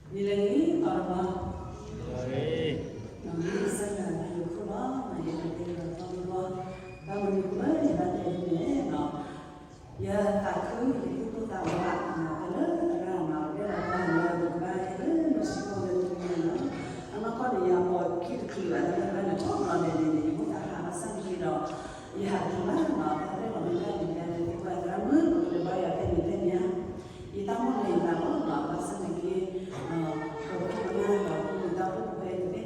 နံၤလၢအဂ့ၤ သီလၢအဂ့ၤ, မ့ၢ်စၢ်ယွၤအဘျုးအဖှိၣ်လီၤ, မၤယဲၢ်တၢ်တ့လီၤသီတဘျီ, ဘၣ်မနုၤအဃိလၢယဘၣ်တဲဒ်န့ၣ်လီၤ. ယသးခုယသူၣ်ပိၢ်သးဝး ဖဲလၢသရၣ်နီၤ ရဲၣ်လီၤတၢ်လၢပကဘၣ်ဟဲလၢမုၢ်ဆ့ၣ်ဖိလၢတနံၤညါလီၤ. အနီၢ်ကီၢ်န့ၣ် ယပိာ်ခံတချုးဘၣ် တၢ်လၢသရၣ်န့ၣ် ထီၣ်ဘျီန့ၣ်န့ၣ် ယမိၢ်သးဟးဘၣ်ဆၣ်န့ၣ်က့ဒီး ယဟးတချုးဘၣ်နီၤ တၢ်ရဲၣ်လီၤမ့ၢ်တၢ်န့ၣ် ယတဲသရၣ်မုၣ် ပကလဲၤဘါယွၤဖဲန့ၣ်ဖဲန့ၣ်ဧါ ယတၢ်မိၣ်န့ၣ်ယသးလီၤနီၤ ဘၣ်ဆၣ်နာ်က့ ပခိၣ်ပနၢ်ဒီးပမုၢ်တၢ်အိၣ်ဖှိၣ်ဖဲတ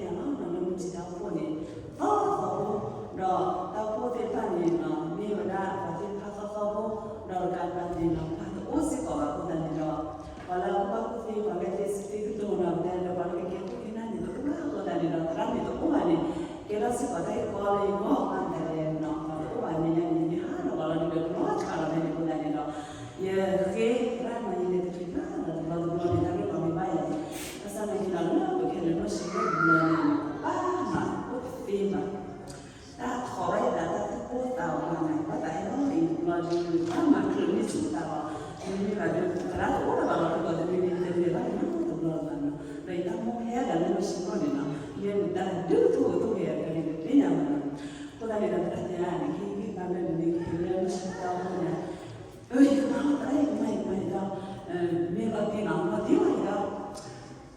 သ့ၣ်ညါလီၤနီၤ လၢမုၢ်ဆ့ၣ်တၢ်အိၣ်ဖှိၣ်န့ၣ် သီသီဖိ ဒီးတၢ်အိၣ်ဖှိၣ်သ့ၣ်တဖၣ်န့ၣ်နီၤ မ့ၢ်ဝဲဒၣ်ပှၤသ့ၣ်တဖၣ်သီသီဖိ ဒီးတကးဒံးဘၣ်န့ၣ်နီၤ ပှၤတအိၣ်စ့ၢ်ကီးဘၣ်အဃိသတးန့ၣ်ဒီး ပှၤလၢအကူၣ်ဘၣ်ကူၣ်သ့ ပှၤလၢသ့စံးသ့ကတိၤနီၤ ပတဲဒီးပှၤလၢကကဲခိၣ်ကဲနၢ်န့ၣ် တအိၣ်ဘၣ်အဃိသတးန့ၣ်ဒီး သရၣ်မုၣ်တအိၣ်ဘၣ်န့ၣ် ကဲထီၣ်စ့ၢ်ကီးတၢ်ဂ့ၢ်ကီလၢယဂီၢ်ဘၣ်သတးလဲၣ်နီၤ ပှၤတအိၣ်ဘၣ်န့ၣ်ညါန့ၣ် ယဟးလီၤဘၣ်လီၤဒ်ဒီးကလီၤဆှးလီၤဖဲန့ၣ်အဃိသတးန့ၣ်ဒီး ယဃ့သရၣ်မုၣ်ယလဲၤတချုးဘၣ်ဒီးတဘျီတဘျီန့ၣ် တၢ်ရဲၣ်လီၤမ့ၢ်ဘၣ်ယၤန့ၣ် ဘၣ်ဆၣ်နာ်က့ဒီး လၢပခဲလၢာ်နီၢ်ဆံးလၢတဘျီန့ၣ် ပဘၣ်မၤအိၣ်တသ့ဘၣ် တၢ်ထီၣ်ဘၣ်ယသးတၢ်သူၣ်ပိၢ်သးဝးန့ၣ် ဘၣ်သးဟဲလီၤအံၤတဘျီဒ်န့ၣ် ဘၣ်မၤချုးန့ၢ်ဆူၣ်သးလီၤ မ့မ့ၢ်ဘၣ်ဒီး သရၣ်တအိၣ်လၢၤဘၣ်လီၤ တဘျီတမံၤမံၤတမံၤဘၣ်န့ၣ်နီၤ တဘျီလၢၤဘၣ်နီၤ ဒီးယတၢ်မိၣ်ဟဲဒၣ်လၢနီၢ်ဆံးလီၤန့ၣ်နီၤ မ့ၢ်တၢ်ဒုးကထိၣ်ကထိၣ်က့ၤအကါန့ၣ် တသ့ၣ်ညါဘၣ်နီၤ အဃိသတးန့ၣ်ဒီး သရၣ်တဲအါန့ၣ် ဟ့ၣ်ဂံၢ်ဘါလၢနမ့ၢ်က့ၤလၢနီၢ်ဆံးတၢ်အိၣ်ဖှိၣ်န့ၣ် အၢ ယကမၤလီၤသရၣ် ယကမၤ ယကမၤ ယကမၤ မ့ၢ်လီၤတံၢ်နီၤ လီၤတံၢ်လီၤယက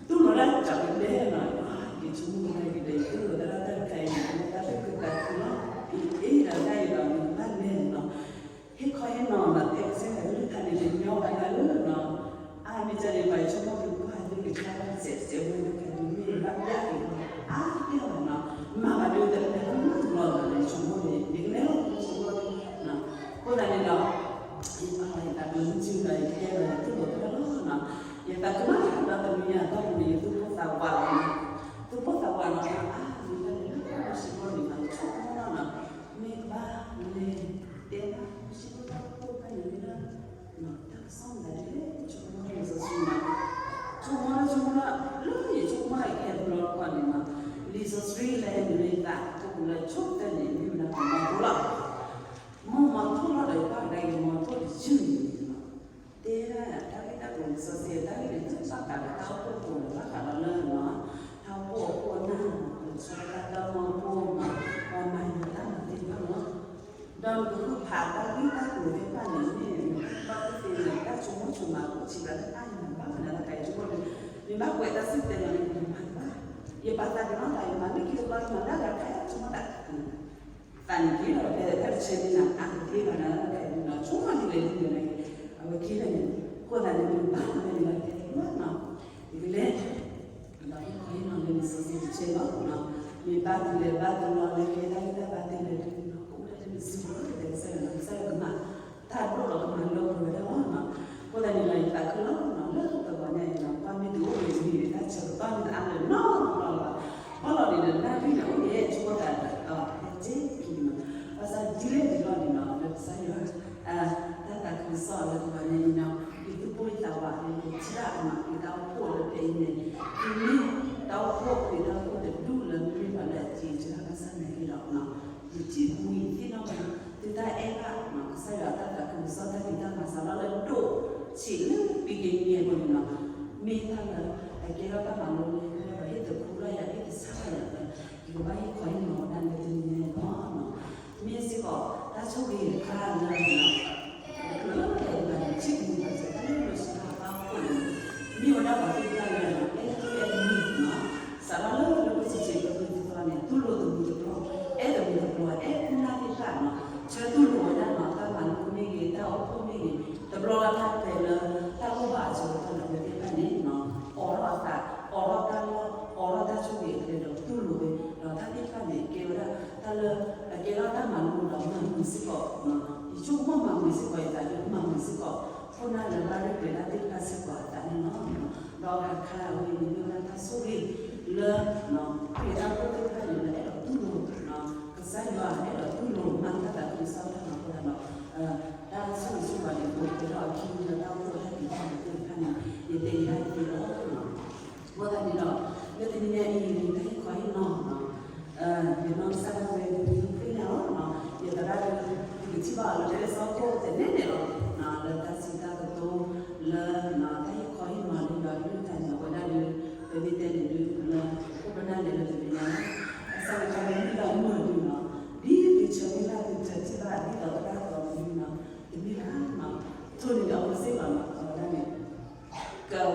တူၢ်လိာ်ဒၣ်ကၠီကဒဲနီၤ ယဆိကမိၣ်ကဒါက့ၤဒီး ယတူၢ်လိာ်သရၣ်တၢ်တခါအံၤ တၢ်သူၣ်ခုသးခုလီၤ အ့ၣ်ဒီးတၢ်အံၤဒီး နကဘၣ်လဲၤနီၤ ဟ့ၣ်ခီဟ့ၣ်နီၤနီၤ တဲကစၢ်ယွၤကလုၢ်ကထါန့ၣ် တညီဘၣ်ဒၣ်လၢနီၤ အါမ့ၢ်ကၢ်န့ၣ် ပှၤယဆိကမိၣ်ဒုးကွၢ်ဒုးကထါဘၣ်စဲးစဲးဝဲဒၣ်ကဒုးမ့ၢ်ဘၣ်ပျၢ်က့ၤအါတက့ၢ်ဘၣ်နီၤ မၤဘၣ်ဒုးတလဲၤကမၣ်တဘျီလီၤန့ၣ် ယဆိကမိၣ်န့ၣ် ယကလဲၤလီၤဆိကမိၣ်နီၤ အဃိသတးန့ၣ်ဒီး ယပာ်လီၤယသးဒီးမုၢ်စုဒီး ယကတဲဘၣ်ယတူၢ်လိာ်သရၣ်လီၤနီၤ ယသးခုမးဒီးတနံၤညါအတီၢ်ပူၤန့ၣ် ယသူၣ်ပိၢ်သးဝးလီၤနီၤ သူၣ်ပိၢ်သးဝးလီၤနီၤ အါမ့ၢ်ကၢ်န့ၣ် လၢပှၤလၢဆံဘီန့ၣ် ပှၤဆိကမိၣ်လီၤနီၤ မ့ၢ်ကဘၣ်လဲၤတဲဘၣ် ပှၤဆံဘီတၢ်အိၣ်ဖှိၣ်ဖဲန့ၣ်မ့ၢ်ဒၣ် တၢ်ကစီၣ်မတၤဒ်လဲၣ် ဆိကမိၣ်လံာ်စီဆှံနီၤ ဆိကမိၣ်လၢဆိကမိၣ်လၢ လၢယဆိကမိၣ်လၢကဟဲတဘျီတခီန့ၣ်နီၤ လံာ်စီဆှံလၢဟဲနုာ်လၢယသး အိၣ်ပူၤလၢဆိကတၢၢ်န့ၣ် မ့ၢ်ဝဲဒၣ်မီၤထိၣ်လီၤ မ့ၢ်မီၤထိၣ်လီၤဒီး ယကွၢ်ကဒါက့ၤမီၤထိၣ်တယုၢ်န့ၣ်နီၤ တဲဒၣ်တၢ်ဂ့ၢ်တၢ်ကျိၤလံာ်စီဆှံ တၢ်ဂ့ၢ်န့ၣ် တၢ်ဘၣ်ဃးဒီးတၢ်အိၣ်ဖှိၣ်ဖိ ဘၣ်ဃးဒီးလၢနီၤ တၢ်အိၣ်ဖှိၣ်အခိၣ်အနၢ်နီၤ လၢဆီတၢ်တၢ်မီၤဖိနီၤ ပှၤမၤယွၤတၢ်မၤသ့ၣ်တဖၣ်နီၤ ဒီးနကဃုဖးတၢ်ဂ့ၢ်တၢ်ကျိၤသ့ၣ်တဖၣ်န့ၣ် မ့ၢ်နဘၣ်အိၣ်သ့န့ၣ် တၢ်ဆိကမိၣ်ဆိကမး အိၣ်ဆံးဘၣ်တဖၣ်အံၤ နဘၣ်မနုၤလၢတၢ်အံၤဆိကမိၣ်ဒီး နဘၣ်ကွဲးတၢ်စံၣ်တဲၤလီၤန့ၣ် နမၤတဘၣ် ယပာ်သးကနီၣ်သး ယမၤလၢခံတဘျီ ယမၤလၢအဂၤတခါ ဆိကမိၣ်တၢ် သးန့ၣ်က့ၤဒီး ဖဲတၢ်တဆၢန့ၣ် အါတက့ၢ်ဘၣ်နၤလၢတၢ်အံၤနီၤ ဆိကမိၣ်ဒ်လဲၣ်ဒ်လဲၣ်န့ၣ် အဝဲက့ၤလၢန့ၣ် အဃိသတးန့ၣ် နဘၣ်မနုၤလၢတၢ်အံၤနီၤ ယကလဲၤ ဒီးဟ့ၣ်ခီဟ့ၣ်နီၤလၢလံာ်စီဆှံတဆၢလီၤနီၤ မ့ၢ်ဘၣ်တုၤလဲၣ်ဘၣ်တုၤလီၤလၢကဲတၢ်ဂံၢ်တၢ်ဘါတုၤလဲၣ်တုၤလီၤ ကအိၣ်ဒၣ်လၢနစုပူၤလီၤ ကတဲကစၢ်ယွၤနီၤ ကစၢ်ယွၤကမၤ တၢ်ဒိၣ်လီၤကမၤလၢပှဲၤဝဲဒၣ်လီၤနီၤ အဃိသတးန့ၣ်ဒီး ယသးခုလီၤနီၤ လၢပဂီၢ်ညါအံၤနီၤ ပှၤမ့ၢ်တအိၣ်ဂ့ၤတမံၤန့ၣ် တၢ်ဆၢကတီၢ်မ့ၢ်တအါလၢၤနီတဘျီလၢၤဘၣ် ဘၣ်လီၤန့ၣ်ဒီး နၣ်ရံၣ်န့ၣ် အိၣ်ယဲၢ်ဆိကတၢၢ်ဒီး ဟဲက့ၤက့ၤနီၤ ဘၣ်ဆၣ်ဒ်လဲၣ်ဒ်လဲၣ်န့ၣ်နီၤ လၢကစၢ်ယွၤ တၢ်သးခုကစီၣ်လၢပဂီၢ်ညါအံၤနီၤ ယသူၣ်ပိၢ်ယသးဝး ယထံၣ်ဒၣ်အမၤက့ၤတၢ်အိၣ်ဖှိၣ်လၢ ဖဲအံၤန့ၣ် တုၤမ့ၢ်တၢ်အိၣ်ဖှိၣ် ဖဲတၢ်အိၣ်ဖှိၣ်တဒူၣ်လၢမ့မ့ၢ်ပှၤလၢအစံးတၢ်ဘၣ်ဆၣ်နာ်က့ဒီး ယထံၣ်ဝံၤသ့ၣ်နီၣ်ဘၣ် သုတၢ်အဲၣ်ဘၣ် ကစၢ်ယွၤတၢ်သးခုကစီၣ်တၢ်ဖံးတၢ်မၤစးထီၣ်လၢဒိၣ်ဆံးလၢပံက့ၤညဲၢ်ပူၤန့ၣ်နီၤ မ့ၢ်တၢ်လၢ အကဲထီၣ်တၢ်မၤလိလၢယဂီၢ်ဒီး ဟ့ၣ်သခူလၢယၤ ဟ့ၣ်သဆၣ်လၢယၤလၢ ယကဘၣ်ဟ့ၣ်ခီဟ့ၣ်နီၤဝဲဒၣ်လၢတနံၤညါအံၤလီၤ. မ့ၢ်စ့ၢ်ကီး တၢ်ဆိၣ်ဂ့ၤတခါလၢ လၢပှၤတဂၤန့ၣ် ထံၣ်က့ၤပှၤစၢၤတၢ်လၢလီၤဆီဒၣ်တၢ်အိၣ်ဖှိၣ်န့ၣ် မ့ၢ်ဝဲဒၣ်ပှၤသ့ၣ်တဖၣ်လၢ အဲၣ်တၢ်အဲၣ်တမံၤနီၤ စးထီၣ်လၢလၢပစံးဆံးပှၤသ့ၣ်တဖၣ်န့ၣ် တူၢ်လိာ်တမံၤတဘျီ အဲၣ်တမံၤတဘျီ အဲၣ်ခိၣ်နၢ်သ့ၣ်တဖၣ်နီၤ ဆၢတူၢ်လိာ်ဝဲဒၣ်နီၤ တၢ်မၤလိမ့ၢ်ဂ့ၤ တၢ်အိၣ်ဖှိၣ်မ့ၢ်ဂ့ၤ တဘျီလၢ်လၢ်ဖဲလၢ တၢ်အိၣ်ဘၣ်အစၢၤအသွဲၣ်လၢအဝဲသ့ၣ်တဖၣ်န့ၣ်နီၤ အိးထီၣ်အသး အိးထီၣ်တၢ်လီၢ် အိးထီၣ်တၢ်ဆိၣ်ဂ့ၤအကျဲဒီးတူၢ်လိာ်ဝဲ ဒီးတၢ်သ့ၣ်တဖၣ်န့ၣ် ကဲဝဲဒၣ်တၢ်လၢ အကဲထီၣ်တၢ်မၤလိဒီးမၤမုာ်စ့ၢ်ကီး ယဆိကမိၣ်မၤမုာ်စ့ၢ်ကီးယသးဒီးမၤမုာ်စ့ၢ်ကီး ခိၣ်နၢ်လၢဘၣ်ရ့ၣ်ပှဲၤတၢ်သ့ၣ်တဖၣ်စ့ၢ်ကီးအသးန့ၣ်လီၤ. ဒီးအခါခါအဝဲန့ၣ်မ့ၢ်ဝဲဒၣ်တၢ်ဆိၣ်ဂ့ၤလၢ ခရံာ်တၢ်အိၣ်ဖှိၣ်သ့ၣ်တဖၣ်န့ၣ် လၢအဲၣ်ဒိးတူၢ်လိာ် ကစၢ်ယွၤအဲၣ်ဒိးတူၢ်လိာ်မၤတၢ်သးခုကစီၣ်တၢ်မၤအဃိသတးဒီး တၢ်ဆိၣ်ဂ့ၤဆိၣ်ဝါန့ၣ် အိၣ်ကဲထီၣ်အခံလၢတၢ်အိၣ်ဖှိၣ်တၢ်ဖံးတၢ်မၤသ့ၣ်တဖၣ်န့ၣ် ယတဲယၤတသ့လီၤ. အဃိသတးန့ၣ်ဒီး လၢတနံၤညါအံၤ တၢ်ဟ့ၣ်ခီဟ့ၣ်နီၤ ယနီၢ်ကစၢ်ဒၣ်ဝဲဒၣ်သ့ၣ်ညါလီၤ. ယသရၣ်ဒၣ် ယကထံၣ်ဘၣ်အီၤလၢတၢ်အဲၣ်စီကီၢ်တနဲၣ်နဲၣ်လီၤ. လၢတၢ်စံးတၢ်ကတိၤ လၢတၢ်ဟ့ၣ်ခီဟ့ၣ်နီၤလၢယွၤကလုၢ်ကထါန့ၣ် အဝဲဒၣ်ဒီး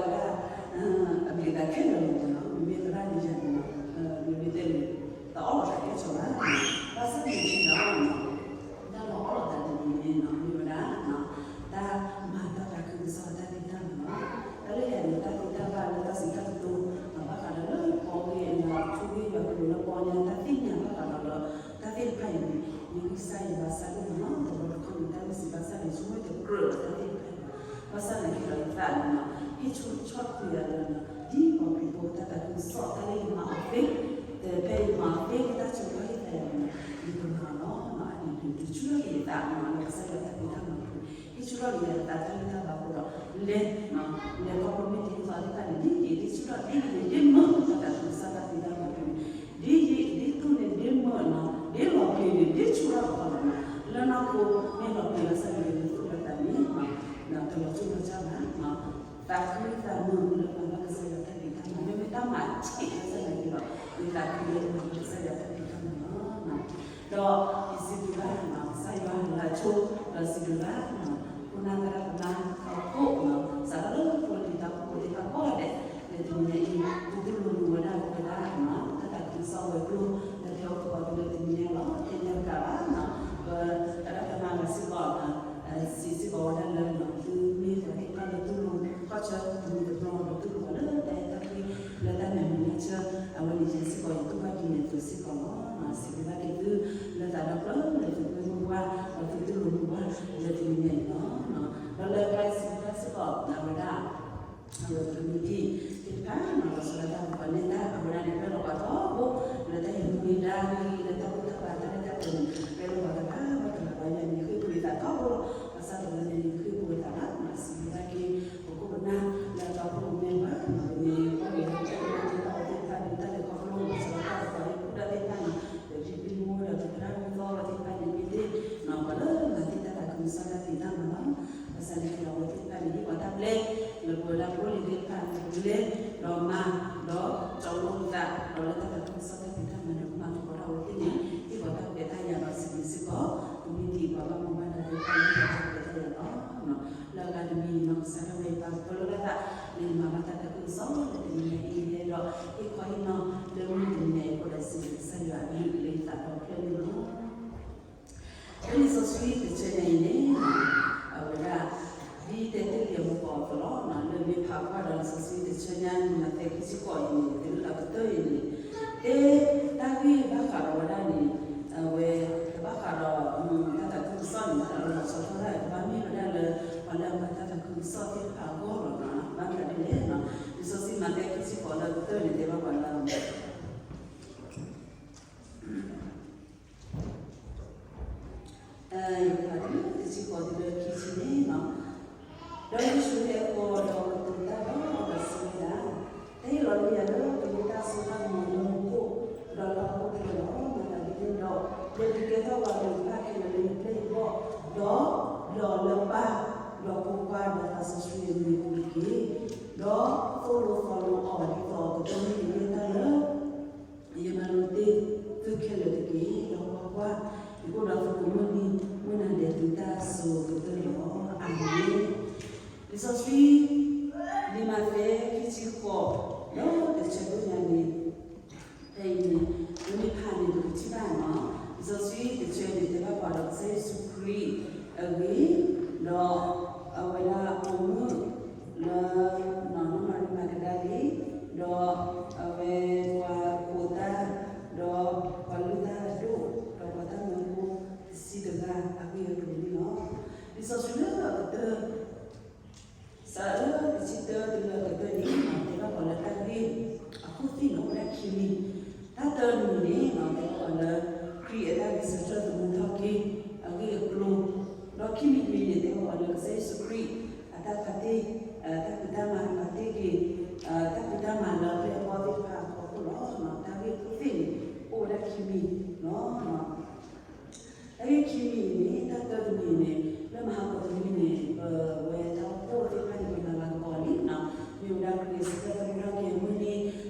ဝဲဒၣ် အဂ့ၢ်အကျိၤခဲလၢာ်လီၤနီၤ, မ့မ့ၢ်သရၣ်န့ၣ်ယၤန့ၣ်နီၤ, မ့မ့ၢ်တဲန့ၣ် တအီၣ်လီၤတၢ်ကဲထီၣ်ဘၣ်, ဘၣ်ဆၣ်န့ၣ်ဒီး တၢ်လၢအီၣ်လီၤတၢ်တမံၤန့ၣ်နီၤ မ့ၢ်ဝဲဒၣ် တၢ်မၤတၢ်သးခုကစီၣ်တၢ်ဖံးတၢ်မၤလီၤ. တၢ်လၢယၤန့ၣ် တၢ်သံတၢ်ဘၣ်လၢတၢ်စံးတၢ်ကတိၤ ဘၣ်ဃးဒီးလၢပီၣ်ဂ့ၢ်နီၤ ထူဂ့ၢ်ယွၤကလိၤလၢပီညါ တၢ်သ့ၣ်ညါဘၣ်ဃးဒီးလၢ တၢ်သ့ၣ်တဖၣ်အံၤန့ၣ် ယဂံၢ်စၢ်ယွၤဘၣ်ဆၣ်ဒိၣ်မးနီၤ, တဘျီတခီၣ်န့ၣ် တၢ်မ့ၢ်စံးဘၣ်ဆၣ်န့ၣ် ဆိကမိၣ်တကြၢးလီၤတၢ်သ့ၣ်တဖၣ်အံၤဘၣ်. ဘၣ်ဆၣ်သနာ်က့ဒီးယသးန့ၣ်နီၤ ဟ့ၣ်ဆူၣ်ဆီၣ်ထွဲယၤလၢနီၤ ဒ်ပှၤခရံာ်ဖိတၢ်သးခုကစီၣ် တၢ်လၢယမၤအီၤသ့, ဒီးဖဲယမၤအီၤသ့ ကတၢၢ်ဆိကတၢၢ်ဟ့ၣ်သးယၤန့ၣ်နီၤ ယကမၤအီၤလီၤနီၤ, အန့ၣ်ဒုးဒုးဆူၣ်ထီၣ်က့ၤယသးနီၤ လၢကစၢ်ယွၤတၢ်ဖံးတၢ်မၤပူၤ, ဟ့ၣ်ဆူၣ်ထီၣ်က့ၤယသးတၢ်ဂံၢ်တၢ်ဘါအဃိဒီး လဲၤ လဲၤခီဖျိမ့ၢ်တဟ့ၣ်သီသ့ၣ်တဖၣ်န့ၣ် ဒ်ယဒ်ဆူၣ်ထီၣ်ဒ်ယလဲၤဒ်မုာ်တၢ်သးခုကစီၣ်တၢ်ဖံးတၢ်မၤပူၤန့ၣ် ဒ်ယဒ်သိးန့ၣ်ဒ်မုာ်နီၤ ဒ်လီၤပျံၤန့ၣ် ဒ်ဆူၣ်ထီၣ်ကီးလီၤနီၤ, လၢနီၢ်ခိမ့ၢ်လီၤပျံၤဘၣ်ဆၣ်န့ၣ် ယသူၣ်လၢသးန့ၣ် တလီၤကၢၢ်လီၤကၢၢ်ဘၣ်နီၤ, သးခုသးမုာ်လၢမၤဘၣ်ကစၢ်ယွၤတၢ်ဖံးတၢ်မၤ မ့မ့ၢ်တၢ်မၤထံးဘၣ်ဆၣ်သနာ်က့ဒီး ယသးခုလၢမၤဘၣ်ကစၢ်ယွၤတၢ်ဖံးတၢ်မၤလီၤ. ဒီးယစံးဘျုးဘၣ်နီၤ ကစၢ်ယွၤလၢအဆိ ဒီးစံးဘျုးဘၣ်နီၤ ခိၣ်နၢ်သရၣ်သမါအခိၣ်နီၤ စးထီၣ်လၢဖိလံၤသးဖိသ့ၣ်တဖၣ်ကိးဂၤဒဲး လၢတနံၤညါအံၤ သုတူၢ်လိာ်မုာ်ဝဲဒၣ်ဝဲဒၣ်နီၤ တၢ်သးခုကစီၣ်ဝဲၤကျိၤ လၢတၢ်အိၣ်ဖှိၣ်အီၤတုၤလၢတနံၤညါလီၤ. တဲညါတကးဘၣ်နီၤ ပသရၣ်သမါဂၤစ့ၢ်ကီး စံးစ့ၢ်ကီးဝဲဒၣ်လၢနီၤ သုမ့ၢ်ပှၤသ့ၣ်တဖၣ်လၢတူၢ်လိာ် ခီၣ်ဆၢတမံၤတဘျီဒီးတူၢ်လိာ်ပှၤလၢတၢ်အဲၣ်တၢ်ကွံ လၢတၢ်မဲာ်မုာ်မုာ်ဆၢ အဝဲန့ၣ်ယဲစ့ၢ်ကီး ယတူၢ်ဘၣ်ဒ်န့ၣ်အသိးစ့ၢ်ကီးလီၤ. စံးဘျုးဘၣ်က့ၤသု လၢသးဒီဖျၢၣ်လၢသုကွဲမုာ်ပှၤ ဒီးသုတူၢ်လိာ်မုာ်ပှၤ လၢတနံၤညါအံၤလီၤ. ဒီးလၢကျဲစံးဘျုးဘၣ်စ့ၢ်ကီး အဝဲဒၣ် အဝဲ committee သ့ၣ်တဖၣ်နီၤ လီၤဆီဒၣ်တၢ်ကပၤန့ၢ်တၢ် အဝဲဒၣ်န့ၣ် ပၢၢ်လီၤပှၤထီဘိ လၢတၢ်ဟ့ၣ်မူဟ့ၣ်ဒါဂ့ၤ လၢတၢ်ဘူၣ်တၢ်ဘါတၢ်ရဲၣ်တၢ်ကျဲၤန့ၣ် ပၢၢ်လီၤပှၤတဂၤဘၣ်တဂၤဘၣ် ယၤန့ၣ် ယဃ့ၢ်ပူၤယသးထီဘိလီၤ. ဘၣ်ဆၣ်တဘျီန့ၣ် ယဃ့ၢ်ပူၤယသးဘၣ် စံးဘျုးဘၣ်က့ၤ ပခိၣ်ပနၢ် လၢအတၢ်အိၣ်ဖှိၣ်မဲာ်ဘၣ်နီၤ ပမ့ၢ်ကွၢ်က့ၤလၢတၢ်ကမၣ်သ့ၣ်တဖၣ် ပတၢ်လဲၤခီဖျိ လီၤဆီဒၣ်တၢ်ကပၤ ဟ့ၣ်ကူၣ်တၢ်သ့ၣ်တဖၣ်နီၤ ဒီးဒ်ပျံၤမူဒီးပသရၣ်မုၣ်သီဝဲသ့ၣ်တဖၣ်န့ၣ် မ့ၢ်သ့ၣ်နီၤ ပှၤလၢမၤသ့ၣ်တၢ်သးခုကစီၣ်တၢ်ဖံးတၢ်မၤလီၤ. ဘၣ်ဆၣ်န့ၣ်က့ၤဒီးအဝဲသ့ၣ်တဖၣ်န့ၣ် ဟ့ၣ်ပှၤတၢ်ဘျဲ လၢပဝဲဒၣ်ဖိလံၤသ့ၣ်တဖၣ် လဲၤ ဒီးမၤ ဒီးကၠီလိသး ဒီးလၢတၢ်သးခုကစီၣ်တၢ်ဖံးတၢ်မၤန့ၣ် ကမၤသကိးတၢ်ဝဲသ့ၣ်န့ၣ် ဟ့ၣ်ပှၤတၢ်ဘျဲတၢ်ယၤဒီးစံးဘျုးစ့ၢ်ကီး committee ပှၤဘၣ်မူဘၣ်ဒါသ့ၣ်တဖၣ် ဟ့ၣ်ပှၤတၢ်ဘျဲတၢ်ယၤလီၤ. လၢအဂၤတမံၤနီၤ ကစၢ်ဒၣ်ဝဲပာ်ပၢၢ်လိာ်ဘၣ်သး လၢယမၤဘၣ်တၢ်သးခုကစီၣ်လၢတနံၤညါအံၤ ယအဲၣ်ဒိးဟ့ၣ်ခီဟ့ၣ်နီၤ လၢမုၢ်တနံၤညါအံၤအဃိဒီး စံးဘျုးကစၢ်ယွၤအဘျုးလၢယသးဒီဖျၢၣ်န့ၣ်လီၤ. လံာ်စီဆှံတဆၢညါအံၤန့ၣ် အဝဲဒၣ် ဒ်တဲတ့ၢ်လံအမူကီၢ်အသိးလီၤ. လၢမ့ၢ်ဖးကွၢ်ဒီးလံာ်စီဆှံတဆၢညါ မးသဲခံဆံဃိးအံၤန့ၣ် တုၤလၢအကတၢၢ်အံၤန့ၣ် တဲတၢ်ဂ့ၢ်ဘၣ်ဃးဒီးဝဲဒၣ်န့ၣ် အဝဲ တဘၣ်ဃးဒီး တၢ်သးခုကစီၣ်န့ၣ် ဘၣ်ဃးဒီးလီၤဆီဒၣ်တၢ် တဘၣ်မ့ၢ်ဝဲဒၣ်လၢ ပှၤလၢအမၤတၢ်သးခုကစီၣ်သ့ၣ်တဖၣ်အဂီၢ်လီၤ. ဘၣ်မနုၤဒ်လဲၣ် လံာ်စီဆှံမးသဲခံဆံဃိးလၢအကတၢၢ်န့ၣ် တဲဘၣ်ပှၤလၢ ယကဖးတုၤလၢတဆံဃိးတုၤလၢခံဆံန့ၣ်လီၤ. ဒီးယ့ၣ်ၡူးဟဲဃီၤဒီးကတိၤတၢ်ဒီးအီၤစံးဝဲဒၣ်, တၢ်ဟ့ၣ်လီၤန့ၢ်ယၤလၢပမ့ၢ်တၢ်စိတၢ်ကမီၤလၢမူခိၣ်, ဒီးလၢဟီၣ်ခိၣ်ချၢလီၤ. မၤသးဒ်န့ၣ်ဒီး, လဲၤဒုးကဲထီၣ်ပှၤကလုာ်တဖၣ်ခဲလၢာ်လၢယပျဲၢ်ယဘီၣ်, ဒီးလီၤလၢပၢ်, ဒီးဖိခွါ, ဒီးသးစီဆှံအမံၤအပူၤတက့ၢ်. ဒီးသိၣ်လိသီလိအီၤဒ်သိးကတိၢ်န့ၢ်က့ၤတၢ်လၢ ယမၤလိာ်တ့ၢ်သုခဲလၢာ်တက့ၢ်. ဒီးကွၢ်ကွၢ်, ယအိၣ်ဒီးသုကိးမုၢ်နံၤ, မုၢ်နၤဒဲးတုၤတၢ်စိၤကတၢၢ်လီၤ. အၤမ့ၣ်. လံာ်စီဆှံ လံာ်မးသဲ ခံဆံဃိး, ဒီးတဆၢဒိၣ်ညါန့ၣ် ဖဲအံၤန့ၣ် ပမ့ၢ်ဖးန့ၣ် ပကထံၣ်ဘၣ်နီၤ, လံာ်စီဆှံတဆၢန့ၣ် တဲဘၣ်ပှၤဒီးကစၢ်ယ့ၣ်ၡူးခရံာ်အဂ့ၢ်, ဒီးအဝဲဒၣ်အပိာ်မုၣ်လၢ နီၢ်မၤရံမၤကဒၤလ့, ဒီးအဝဲပှၤခိးတၢ်, ဒီးပှၤလုၢ်တၢ်အဒိၣ်, ဒီးပှၤတၢ်မၢဖိတဆံတဂၤအဂ့ၢ်အကျိၤန့ၣ်လီၤ. လံာ်စီဆှံလၢအကတၢၢ် စးလၢတဆံတၢတုၤလၢအကတၢၢ်န့ၣ် တဲဘၣ်ပှၤလၢတၢ်ဂ့ၢ်အခိၣ်သ့ၣ်န့ၣ် အိၣ်ဝဲဒၣ်ခံမံၤ, တၢ်တၢတမံၤန့ၣ် တဲဘၣ်ပှၤလၢ ခရံာ်အတၢ်ဂဲၤဆၢထၢၣ်သမူထီၣ်က့ၤအဂ့ၢ်အကျိၤ, ဒီးခံမံၤတမံၤန့ၣ် တဲဘၣ်ပှၤလၢကစၢ်ယ့ၣ်ၡူးခရံာ်အတၢ်ဖါတ့ၢ်, တၢ်ဖံးတၢ်မၤဖါတ့ၢ်က့ၤ တၢ်ဖံးတၢ်မၤလၢအပျဲၢ်အဘီၣ်သ့ၣ်တဖၣ်အဖီခိၣ်လီၤ. တၢ်ဂ့ၢ်အခိၣ်သ့ၣ်န့ၣ် အိၣ်ဝဲဒၣ်ခံမံၤလီၤ. တၢ်ဂ့ၢ်ခံမံၤအံၤန့ၣ် တၢ်တၢတမံၤန့ၣ် လၢမဟါကီၢ်တမံၤန့ၣ် ပဝဲတၢ်အိၣ်ဖှိၣ်သ့ၣ်တဖၣ်န့ၣ် ပမၤလၤကပီၤလံနီၤ, မ့ၢ်ဝဲဒၣ်ခရံာ်အဆၢကတီၢ်သမူထီၣ်က့ၤအမုၢ်နံၤ, တၢ်အိၣ်ဖှိၣ်ဖဲအံၤမ့ၢ်ဂ့ၤ, တၢ်အိၣ်ဖှိၣ်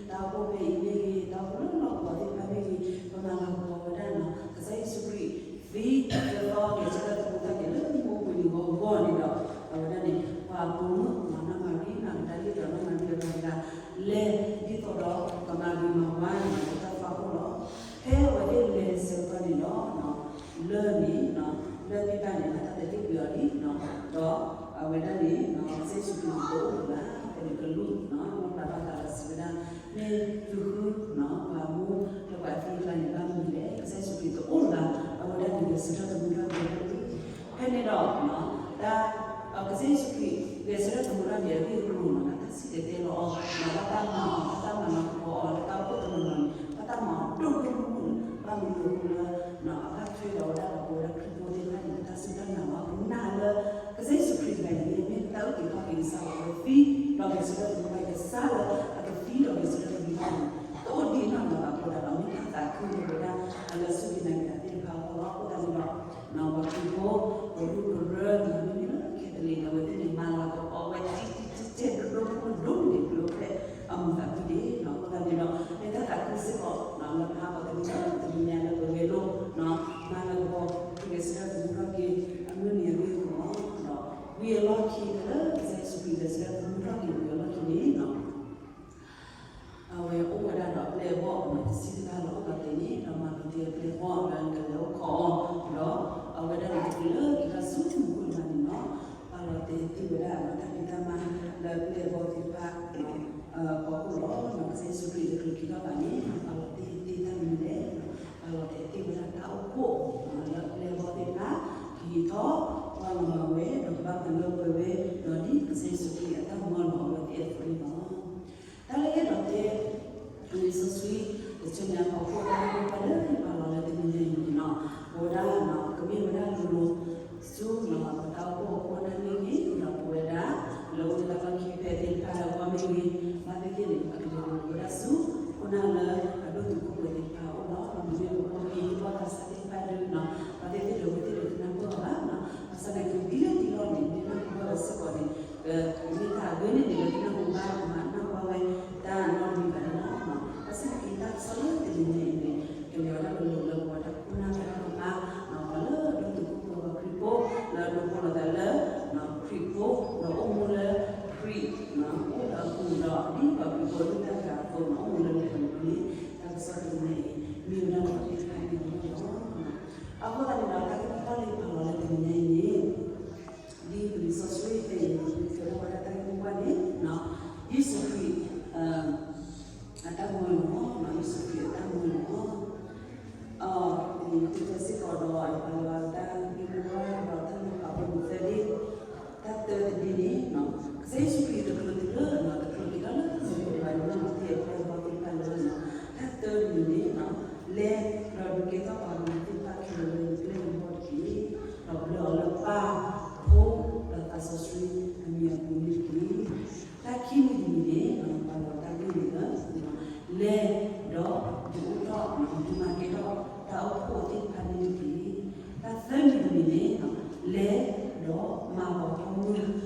လၢလီၢ်ကဝီၤသ့ၣ်တဖၣ်မ့ၢ်ဂ့ၤ, ပမၤလၤကပီၤဝဲဒၣ်နီၤ, ကစၢ်ယ့ၣ်ၡူးခရံာ် သံသၢသီက့ၤဆၢကတီၢ်သမူထီၣ်က့ၤလၢမူခိၣ်ပူၤန့ၣ်ဂီၤဂီၤန့ၣ်ဒီး အဝဲဒၣ်န့ၣ် ပှၤပိာ်မုၣ်နီၤ နီၢ်မၤရံနီၤ ကဒၤလ့ဒီးနီၢ် လၢန့ၣ်, လၢဖံဘၣ်န့ၣ် မၤတၢ်တသ့ကွံာ်အီၤလံ, ဒီးအဝဲဒၣ်န့ၣ် ကစၢ်ယ့ၣ်ၡူးခရံာ်တအိၣ်လၢၤဘၣ်, ဖဲန့ၣ်ကလူး နီၢ်ပၤဘၣ်သးဒီးစံးဝဲဒၣ်, မ့ၢ်သုဃု ပှၤမူလၢပှၤသံအကျါန့ၣ် ဘၣ်မနုၤလဲၣ်, ကစၢ်ယ့ၣ်ၡူးခရံာ်တအိၣ်လၢၤဘၣ်, အဝဲဒၣ်န့ၣ်ဂဲၤဆၢထၢၣ်သမူထီၣ်က့ၤအီၤလံ. ဖဲန့ၣ်ဒီး တၢ် ကစၢ်ယ့ၣ်ၡူးခရံာ် ဂဲၤဆၢထၢၣ်သမူထီၣ်က့ၤအဂ့ၢ်အကျိၤန့ၣ် တၢ်စံၣ်တဲၤတဲလီၤအီၤ, ဘၣ်တၢ်မၤအီၤ, ဘၣ်တၢ်မၤလၤကပီၤအီၤ လၢတၢ်အိၣ်ဖှိၣ်တနီၤနီၤန့ၣ် ဘၣ်တၢ်မၤအီၤဒိၣ်ဒိၣ်မုၢ်မုၢ်, ဘၣ်မနုၤအဃိလၢ အဘၣ်ထွဲဒီးဝဲဒၣ်ဒီးပဝဲဒၣ်ခရံာ်ဖိသ့ၣ်တဖၣ်န့ၣ် ပတၢ်စူၢ်တၢ်နာ်လီၤ. ပနာ်လၢ ကစၢ်ယ့ၣ်ၡူးခရံာ်တဂၤအံၤန့ၣ် မ့ၢ်ပတၢ်အုၣ်က့ၤခီၣ်က့ၤကစၢ်လီၤ. ပကသံဒီးဂဲၤဆၢထၢၣ်သမူထီၣ်က့ၤ ကစၢ်လၢအကသံဒီးဂဲၤဆၢထၢၣ်သမူထီၣ်န့ၣ် တအိၣ်ဒံးနီၢ်နီၢ်ဘၣ်အဃိဒီး မ့ၢ်တၢ်သးခုလၢပဝဲဒၣ် လၢအစူၢ်က့ၤနာ်က့ၤတၢ်သ့ၣ်တဖၣ်အဂီၢ်လီၤ. အဃိသတးန့ၣ်ဒီး ပှၤခရံာ်ဖိ ပဒူပရၢ မ့မ့ၢ်လၢ Catholic အဝဲသ့ၣ်န့ၣ် မၤလၤကပီၤဝဲ တံတံတံတဲဒိဒိဖိဒိန့ၣ် ကျိၤဖျဲၣ်အမူးသးခုဒံးလီၤ. အဃိသတးန့ၣ်ဒီး မ့ၢ်တၢ်သးခုစ့ၢ်ကီး လၢပဟးဂီၤတနံၤညါတနံၤညါလၢပဂဲၤလိာ် မၤလၤကပီၤ ဂဲၤဆၢထၢၣ်သမူထီၣ်က့ၤ အမုၢ်နံၤအဂ့ၢ်အကျိၤလီၤ. ဒီးဝံၤအလီၢ်ခံလၢ ကစၢ်ယ့ၣ်ၡူးခရံာ်ဂဲၤဆၢထၢၣ်သမူထီၣ်က့ၤဝံၤအလီၢ်ခံန့ၣ် အဝဲအိၣ်ဝဲဒၣ်ဒီးအပျဲၢ်အဘီၣ်တဆံတဂၤလီၤ. အိၣ်ဒီးတဲန့ၣ် ဒီးမၤလိာ်သ့အပျဲၢ်အဘီၣ်လၢကလဲၤအိၣ်ခိးအီၤ, ဒီးအဝဲဒၣ်န့ၣ် တချုးလၢက့ၤထီၣ်ဆူမူခိၣ်တဖၣ်န့ၣ်လီၤ. ပာ်လီၤတဲာ်သ့ဝဲဒၣ် တၢ်ဖံးတၢ်မၤလၢအပျဲၢ်အဘီၣ်သ့ၣ်တဖၣ် အဖီခိၣ်လီၤ. ကစၢ်ယ့ၣ်ၡူးခရံာ်တချုးက့ၤထီၣ်ဘၣ်န့ၣ် ပာ်လီၤတဲာ်သ့တၢ်မနုၤလဲၣ်, ပာ်လီၤတဲာ်သ့ဝဲဒၣ်တၢ်အိၣ်ဖှိၣ် လၢအပျဲၢ်အဘီၣ်သ့ၣ်တဖၣ် ကဟံးထီၣ်ကွၢ်လီၤမၤဝဲ ဒီးကဘၣ်မၤလၢပှဲၤဝဲ ဒီးဒ်ကစၢ်ယ့ၣ်ၡူးခရံာ်အတၢ်မၢလီၤအဝဲသ့ၣ်အသိးန့ၣ်လီၤ. တၢ်လၢယအဲၣ်ဒိးတဲ လံာ်စီဆှံ တဆၢညါဖီခိၣ် တၢ်ဂ့ၢ်မိၢ်ပှၢ်လၢယပာ်လီၤလၢတနံၤညါအံၤန့ၣ်လီၤ. ပဝဲဒၣ် ကမ့ၢ်ဝဲဒၣ်လိၤလိၤ ဆူပတၢ်အိၣ်ဖှိၣ်အခိၣ်အနၢ်မ့ၢ်ဂ့ၤ, ဒီးပဝဲဒၣ် လၢအိၣ်လၢတၢ်လီၢ်ခံဖဲသ့ၣ်တဖၣ်အဂီၢ်မ့ၢ်ဂ့ၤ, ဘၣ်သ့ၣ်သ့ၣ်န့ၣ် ပကလဲၤလိၤလိၤဝဲဒၣ်ဆူ ခိၣ်နၢ်လၢအဒိၣ်တုာ်ခိၣ်ပှဲၤသ့ၣ်တဖၣ်အအိၣ်လီၤ. မ့မ့ၢ်ပဖိပလံၤ ပဘၣ်သးစၢ်သ့ၣ်တဖၣ်ဒုး ဘၣ်သ့ၣ်သ့ၣ်ဒီးဝဲသ့ၣ်ဒီးတနၢ်ပၢၢ်အီၤဘၣ်. ဘၣ်ဆၣ်သနာ်က့ ဒ်လဲၣ်ဒ်လဲၣ်န့ၣ် မ့ၢ်နၢ်ဟူဘၣ်ဝဲစ့ၢ်ကီးန့ၣ် မ့ၢ်တၢ်အဂ့ၤန့ၣ်န့ၣ် လၢတနၢ်ဟူဘၣ် မၤနၢ်ဟူဘၣ်ဝဲတၢ်နီတမံၤဘၣ်န့ၣ်လီၤ. ဘၣ်ဆၣ်သနာ်က့ တၢ်ကစီၣ်လၢတနံၤညါအံၤန့ၣ် ကလဲၤဝဲဒၣ်လိၤလိၤလၢပဝဲဒၣ်ခိၣ်နၢ်သ့ၣ်တဖၣ် ပှၤလၢအဒိၣ်တုာ်ခိၣ်ပှဲၤ ပှၤခရံာ်ဖိ လၢအဒိးဖျါလီၤသးလၢ ခရံာ်ဖိ ဒီးအိၣ်မူလၢခရံာ် အိၣ်လၢအပူၤဒီး ဒ်ပှၤခရံာ်ဖိဒိၣ်တၢ်တဂၤအသိးန့ၣ် အိၣ်မူလၢလၢပူၤန့ၣ် တၢ်ကစီၣ်တနံၤညါအံၤ မ့ၢ်ဝဲဒၣ်ပှၤသ့ၣ်တဖၣ်န့ၣ်လီၤ. အဃိသတးန့ၣ်ဒီး တၢ်ဂ့ၢ်မိၢ်ပှၢ်လၢယပာ်လီၤလၢတနံၤညါအံၤန့ၣ် ဒ်ပလံာ်စီဆှံတဲအံၤ ပကတဲဝဲဒၣ်တၢ်ဂ့ၢ်မိၢ်ပှၢ်န့ၣ် ယ့ၣ်ၡူးခရံာ် အတၢ်မၢလီၤ, ယ့ၣ်ၡူးခရံာ်အတၢ်မၢလီၤ. အ ပကတဲစ့ၢ်ကီးဒီး ယပာ်လီၤတၢ်ဂ့ၢ်မိၢ်ပှၢ်ဒီးတၢ်မၤပာ်ဖှိၣ်မုၢ်သၢဒ့, တၢ်သၢတဒ့န့ၣ် ကစၢ်ယ့ၣ်ၡူးခရံာ်တချုးလၢ တချုးက့ၤထီၣ်လၢမူခိၣ်ဘၣ်န့ၣ် မၤလိာ်သ့အပျဲၢ်အဘီၣ်သ့ၣ်တဖၣ်လၢ တၢ်သၢတမံၤန့ၣ် လဲၤဒီးဒုးကဲထီၣ်ပှၤဂၤသ့ၣ်တဖၣ်ခဲလၢာ်လၢယပျဲၢ်ယဘီၣ်တက့ၢ်. ဒီးဘျၢအီၤလၢပၢ်, ဖိ ဒီးသးစီဆှံအမံၤအပူၤန့ၣ်တက့ၢ်. တၢ်ခံမံၤတမံၤန့ၣ် ပာ်လီၤတၢ်ဂ့ၢ်န့ၣ်လၢ လဲၤဒီးဒုးအိၣ်ထီၣ် ဒုးမၤကဲထီၣ်တၢ်အိၣ်ဖှိၣ်သ့ၣ်တဖၣ်န့ၣ်တက့ၢ်. တၢ်သၢမံၤတမံၤန့ၣ် လဲၤဒီးမၤလီၤပှီၢ်မုၢ်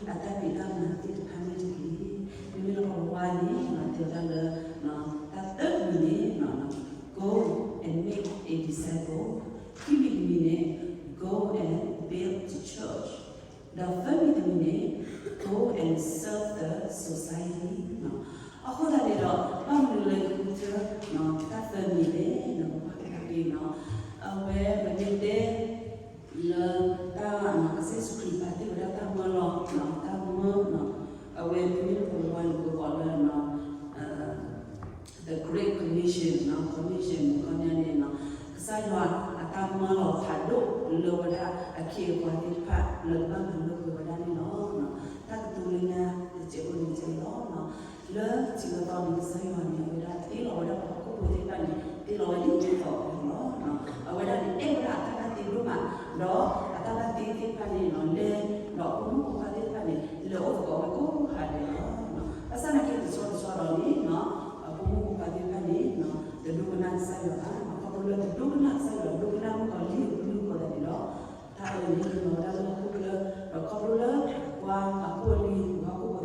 အတၢ်ဖံးတၢ်မၤသ့ၣ်တဖၣ်န့ၣ်တက့ၢ်. မ့မ့ၢ်လၢပဝါန့ၣ် တဲဝဲဒၣ်လၢ တၢ်သၢမံၤန့ၣ် Go and make a disciple, ခံမံၤတမံၤန့ၣ် Go and build the church, ဒီးသၢမံၤတမံၤန့ၣ် Go and serve the society. အဃိသတးန့ၣ်ဒီး ဘၣ်မနုၤလၢယဃုထၢ တၢ်သၢမံၤလဲၣ်န့ၣ် ပကွၢ်ကဒါက့ၤ အဝဲပမ့ၢ်တဲ လၢတၢ် ကစၢ်ယ့ၣ်ၡူးခရံာ်ပာ်တ့ၢ်ဝဲဒၣ်တၢ်မၢလီၤ တၢ်မၢ အဝဲမ့မ့ၢ်လၢပဝါန့ၣ် ပကိးလၢ The Great Commission, Commission န့ၣ် ခီပညီန့ၣ် ကစၢ်ယွၤအတၢ်မၢလီၤဖးဒိၣ်လၢဝဲဒၣ်အခ့အပှၤသ့ၣ်တဖၣ် လၢကဘၣ်မၤလိာ်ကွဲဝဲဒၣ်န့ၣ်လီၤ. တၢ်ကတိၤလၢညါတစဲးဖိန့ၣ်ကဲလီၤ. လၢထံးလီၤသီန့ၣ် ကစၢ်ယွၤန့ၣ် အဝဲဒၣ်တ့လီၤဝဲဒၣ်ပှၤဟီၣ်ခိၣ်ဖိသ့ၣ်တဖၣ်န့ၣ် တ့လီၤဝဲဒ်အံၤဒ်သိးအီၤလီၤ. အဝဲဒၣ်န့ၣ် အဲၣ်ဝဲဒၣ်အတၢ်ဘၣ်တ့ဒိၣ်မး ဒီးအတၢ်ဘၣ်တ့သ့ၣ်တဖၣ်န့ၣ် လဲၤဒီးအဖိမုၣ်ဖိခွါသ့ၣ်တဖၣ်န့ၣ် လဲၤအိၣ်သကိးဝဲကိးဂၤဒဲးလီၤ. ဘၣ်ဆၣ်သနာ်က့ တဆီတဆီဒီးန့ၣ် အဖိမုၣ်ဖိခွါသ့ၣ်တဖၣ်န့ၣ် တဒိကနၣ်ကစၢ်ယွၤဘၣ်. ခီဖျိလၢတဒိကနၣ်ကစၢ်ယွၤ ဒိကနၣ်မုၣ်ကီၤလံၢ်အကလုၢ်အဃိသတးန့ၣ်ဒီး တၢ်အၢန့ၣ်လီၤဝဲဒၣ်လၢဟီၣ်ခိၣ်ချၢ ဒီးခီဖျိလၢ ပှၤအဖိအလံၤ ပှၤဟီၣ်ခိၣ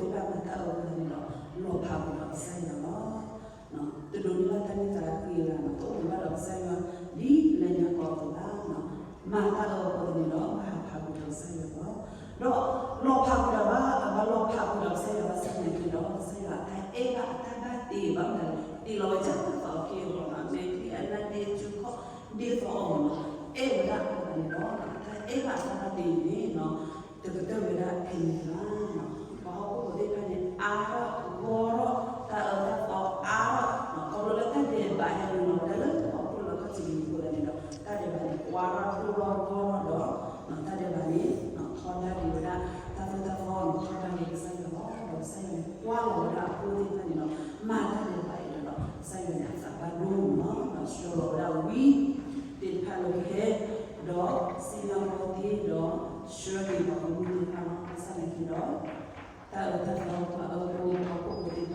်ဖိသ့ၣ်တဖၣ်မၤတၢ်အၢအဃိသတးန့ၣ်ဒီး လီၤဖးကွံာ်ဒီးကစၢ်ယွၤလီၤ. တဒိးန့ၢ်ဘၣ်တၢ်န့ၢ်သါဃံအဂၤန့ၣ် တအိၣ်ဘၣ်ဒီးကစၢ်ယွၤ ဒ်လၢညါကီးအသိးဘၣ်. မၤတၢ်အၢအဃိသတးန့ၣ်ဒီး ဘၣ်ဟးဖးကွံာ်ဒီးကစၢ်ယွၤလီၤ. ဒီးလီၤဖးကွံာ်ဒီးဘၣ် ဘၣ်လီၤဖးကွံာ်ဒီးကစၢ်ယွၤဘၣ်ဆၣ်သနာ်က့ဒီး ကစၢ်ယွၤအတၢ်အဲၣ်ဘၣ်အတၢ်ဘၣ်တ့ဘၣ်မတၤလဲၣ် တ့လီၤဝဲဒ်သိးအခ့အပှၤ မဲာ်ချံအနါဒ့ စုခီၣ်ဒ့သိးအီၤ အဲၣ်ဝဲဒၣ်အဃိသတး ဒီးတၢ်အဲၣ်ဘၣ်အသီတၢ်သ့အံၤန့ၣ် တကတၢၢ်ဝဲဒၣ်ဖဲန့ၣ်ဘၣ်. ပှၤဟီၣ်ခိၣ်ဖိသ့ၣ်တဖၣ်န့ၣ် အါထီၣ်ဂီၢ်ထီၣ် တၢ်အၢတၢ်သီအါထီၣ် ခီဖျိလၢတၢ်ဒဲးဘးဟဲနုာ်လီၤဝဲဒၣ်လၢပှၤဟီၣ်ခိၣ်လၢကီၢ်ထံးန့ၣ်အဃိသတးန့ၣ်ဒီး တၢ်ဒဲးဘးန့ၣ် အါထီၣ်ဒိၣ်ထီၣ်ဂီၢ်ထီၣ်ဒီး တၢ်ဒဲးဘးန့ၣ် ထီဒါက့ၤဝဲဒၣ် တၢ်သိၣ်တၢ်သီ ထီဒါက့ၤကစၢ်ယွၤလီၤ. ဒီးကစၢ်ယွၤန့ၣ် ကွၢ်လီၤဝဲဒၣ်အဖိသ့ၣ်တဖၣ်န့ၣ်ဒီး မၤတၢ်ဒဲးဘးအံၤဒီး ကစၢ်ယွၤန့ၣ် အသးဘၣ်ဒိမးလီၤ. ဆှၢလီၤဝဲဒၣ်ဝံသ့ၣ်တဖၣ်လၢကဟဲ ဒီးစံၣ်ညီၣ်ကွီၢ်သ့ၣ်ဒီး ဆှၢက့ၤပှၤကမူၣ်သ့ၣ်တဖၣ်လီၤ. ဘၣ်ဆၣ်သနာ်